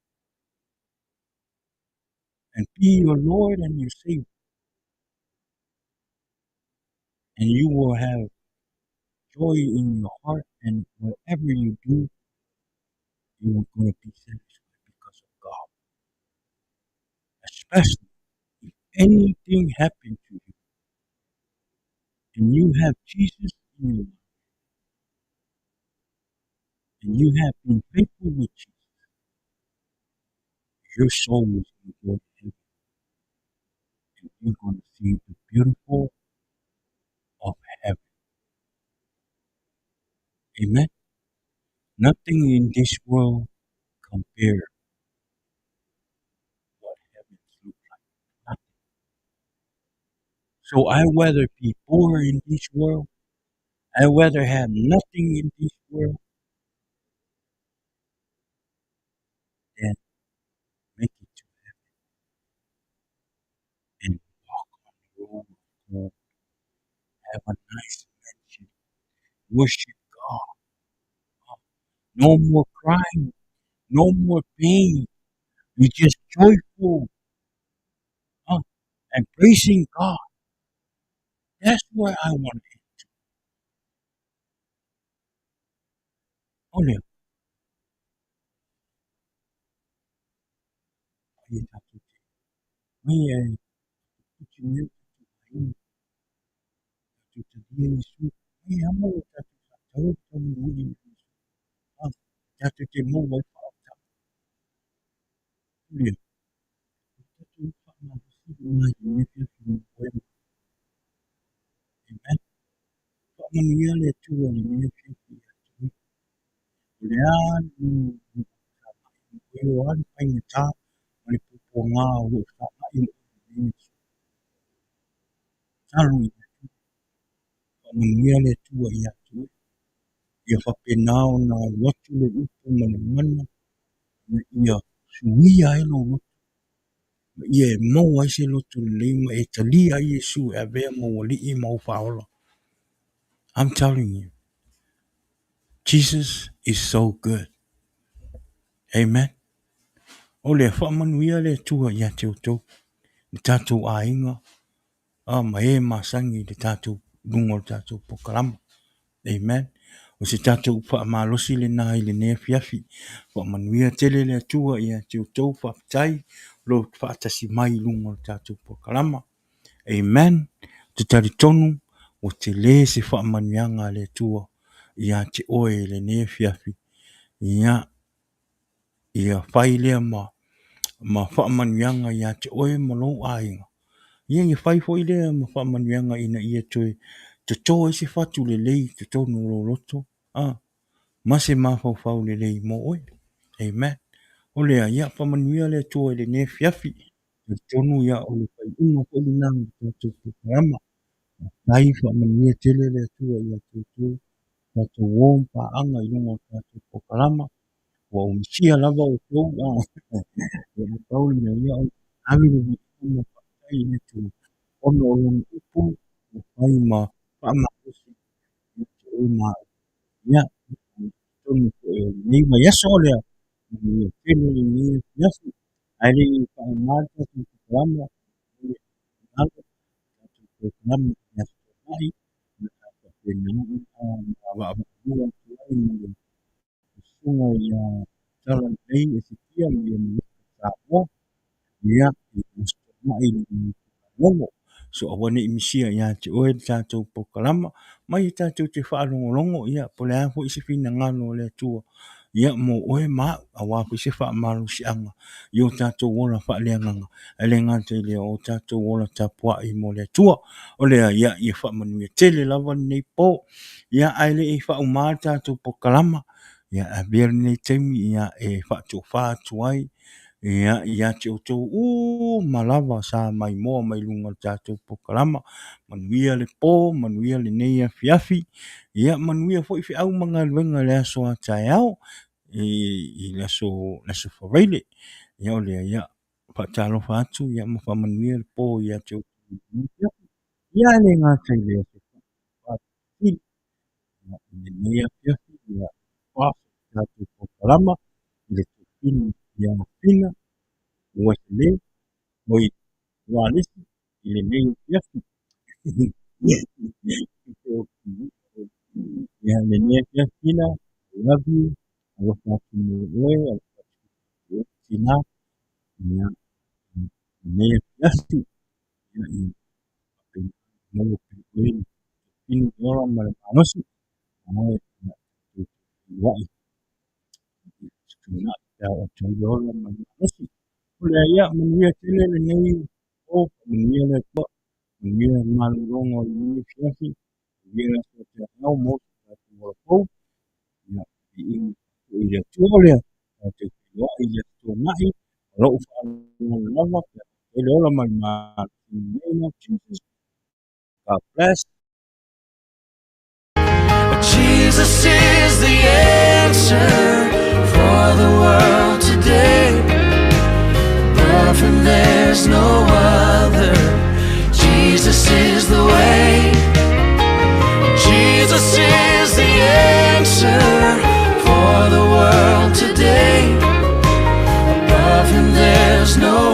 and be your Lord and your Savior. And you will have joy in your heart, and whatever you do, you are going to be satisfied because of God. Especially if anything happened to you and you have Jesus in your life, and you have been faithful with Jesus, your soul is going to go to heaven, and you're going to see the beautiful of heaven. Amen. Nothing in this world compare what heaven looks like. Nothing. So I rather be poor in this world. I rather have nothing in this world than make it to heaven and walk on the road of God. Have a nice mansion. Worship God. No more crying. No more pain. We're just joyful, and praising God. That's where I want to end to. O lea, ai e tatou te mai e puti mea tatou aiga, tatou talia Iesu, mai amo o tatou whakatau tau mulimuli i Iesu. Tatou te maua ai whaotanga. O lea, o tatou whaamalosi lena i lenei afiafi mo oe ma. Amen. Whaamanuia le Atua i lenei afiafi ia te oe. O le a le mea o lo o fesagai ma oe, o a le faigata ma le puapuaga o lo o fesagai ma oe i lenei aso. Tatalo i le Atua. Whaamanuia le Atua ia te oe. Ia whapena ona alu atu le upu ma le mana, ina ia suia ai lou loto. Ma ia e maua ai se loto lelei ma e talia ai Iesu e avea ma ou alii ma ou faaola. I'm telling you, Jesus is so good. Amen. O lea, whaamanuia le Atua ia te outou. le tatou aiga a ma e masani i le tatou luga o le tatou polokalama. Amen. O se tatou faamalosi lena i lenei afiafi. Faamanuia tele le Atua ia te outou, faafetai lo faatasi mai i luga o le tatou polokalama. Amen. Ou te talitonu ua tele se faamanuiaga a le Atua ia te oe i lenei afiafi. Ia, ia fai lea ma, ma faamanuiaga ia te oe ma lou aiga. Ia, ia fai foi lea ma faamanuiaga ina ia toe toto ai se fatu lelei i totonu o lou loto, a, ma se mafaufau lelei mo oe. Amen. O lea, ia faamanuia le Atua i lenei afiafi. Talitonu ia o le faaiuga foi lena o le tatou polokalama. Faafetai, faamanuia tele le Atua ia te outou, tatou o ma paaga i luga o le tatou polokalama. Ua ou misia lava outou, a, ia pau le mea, ia o le ave le viiga ma le faafetai i le Atua, ona o Lona upu ua fai ma faamalosi ia te oe ma au. Ia, totonu foi o lenei vaiaso o lea, manuia tele lenei afiafi. Ae le i faaaoga le tatou polokalama, le finagalo, tatou polokalama i le Aso Toonai, o le a faapena ona vaavaalua atu ai ma le susuga ia Talalelei Esekia mai Amerika Samoa, ia, i le Aso Toonai i le itula e 6. So aua ne i misia ia te oe le tatou polokalama, ma ia tatou te faalogologo, ia, po o le a foi se finagalo o le Atua, ia, mo oe ma au, aua foi se faamalosiaga i o tatou ola faaleagaga, ae le gata i lea, o tatou ola tapuai mo le Atua. O lea, ia, ia faamanuia tele lava lenei po. Ia, ae le i faauma le tatou polokalama, ia, avea lenei taimi, ia, e faatofa atu ai, ia, ia te outou uma lava sa maimoa mai luga o le tatou polokalama. Manuia le po, manuia lenei afiafi, ia manuia foi feau ma galuega i le aso a taeao, i le aso, le aso Faraile. Ia o lea, ia, faatalofa atu, ia ma faamanuia le po ia te outou. Ia e le gata i lea, i lenei afiafi, ia, tatou polokalama i le tofina ia Fina Wesley oi Walesi i lenei afiafi. Ia, lenei afiafi Fina, I love you, alofa atu mo oe, alofa atu i oe tina. Ia, lenei afiafi, ia, ia, faapena ona maua pea e oe le tofina le ola ma le malosi, ae ia tatou feiloai i Aso Toonai pe a oo atu ai le ola ma le malosi. O lea, ia, manuia tele lenei po, manuia le Atua, manuia le malologa o lenei afiafi, manuia le aso a taeao, maua so tatou ola fou. Ia, viiga foi i le Atua. O lea, tatou feiloai i le Aso Toonai, ma lou faaaloalo lava, pe a oo atu ai le ola ma le malosi. In the name of Jesus, God bless. Jesus is the answer for the world today. Above him there's no other. Jesus is the way. Jesus is the answer for the world today. Above him there's no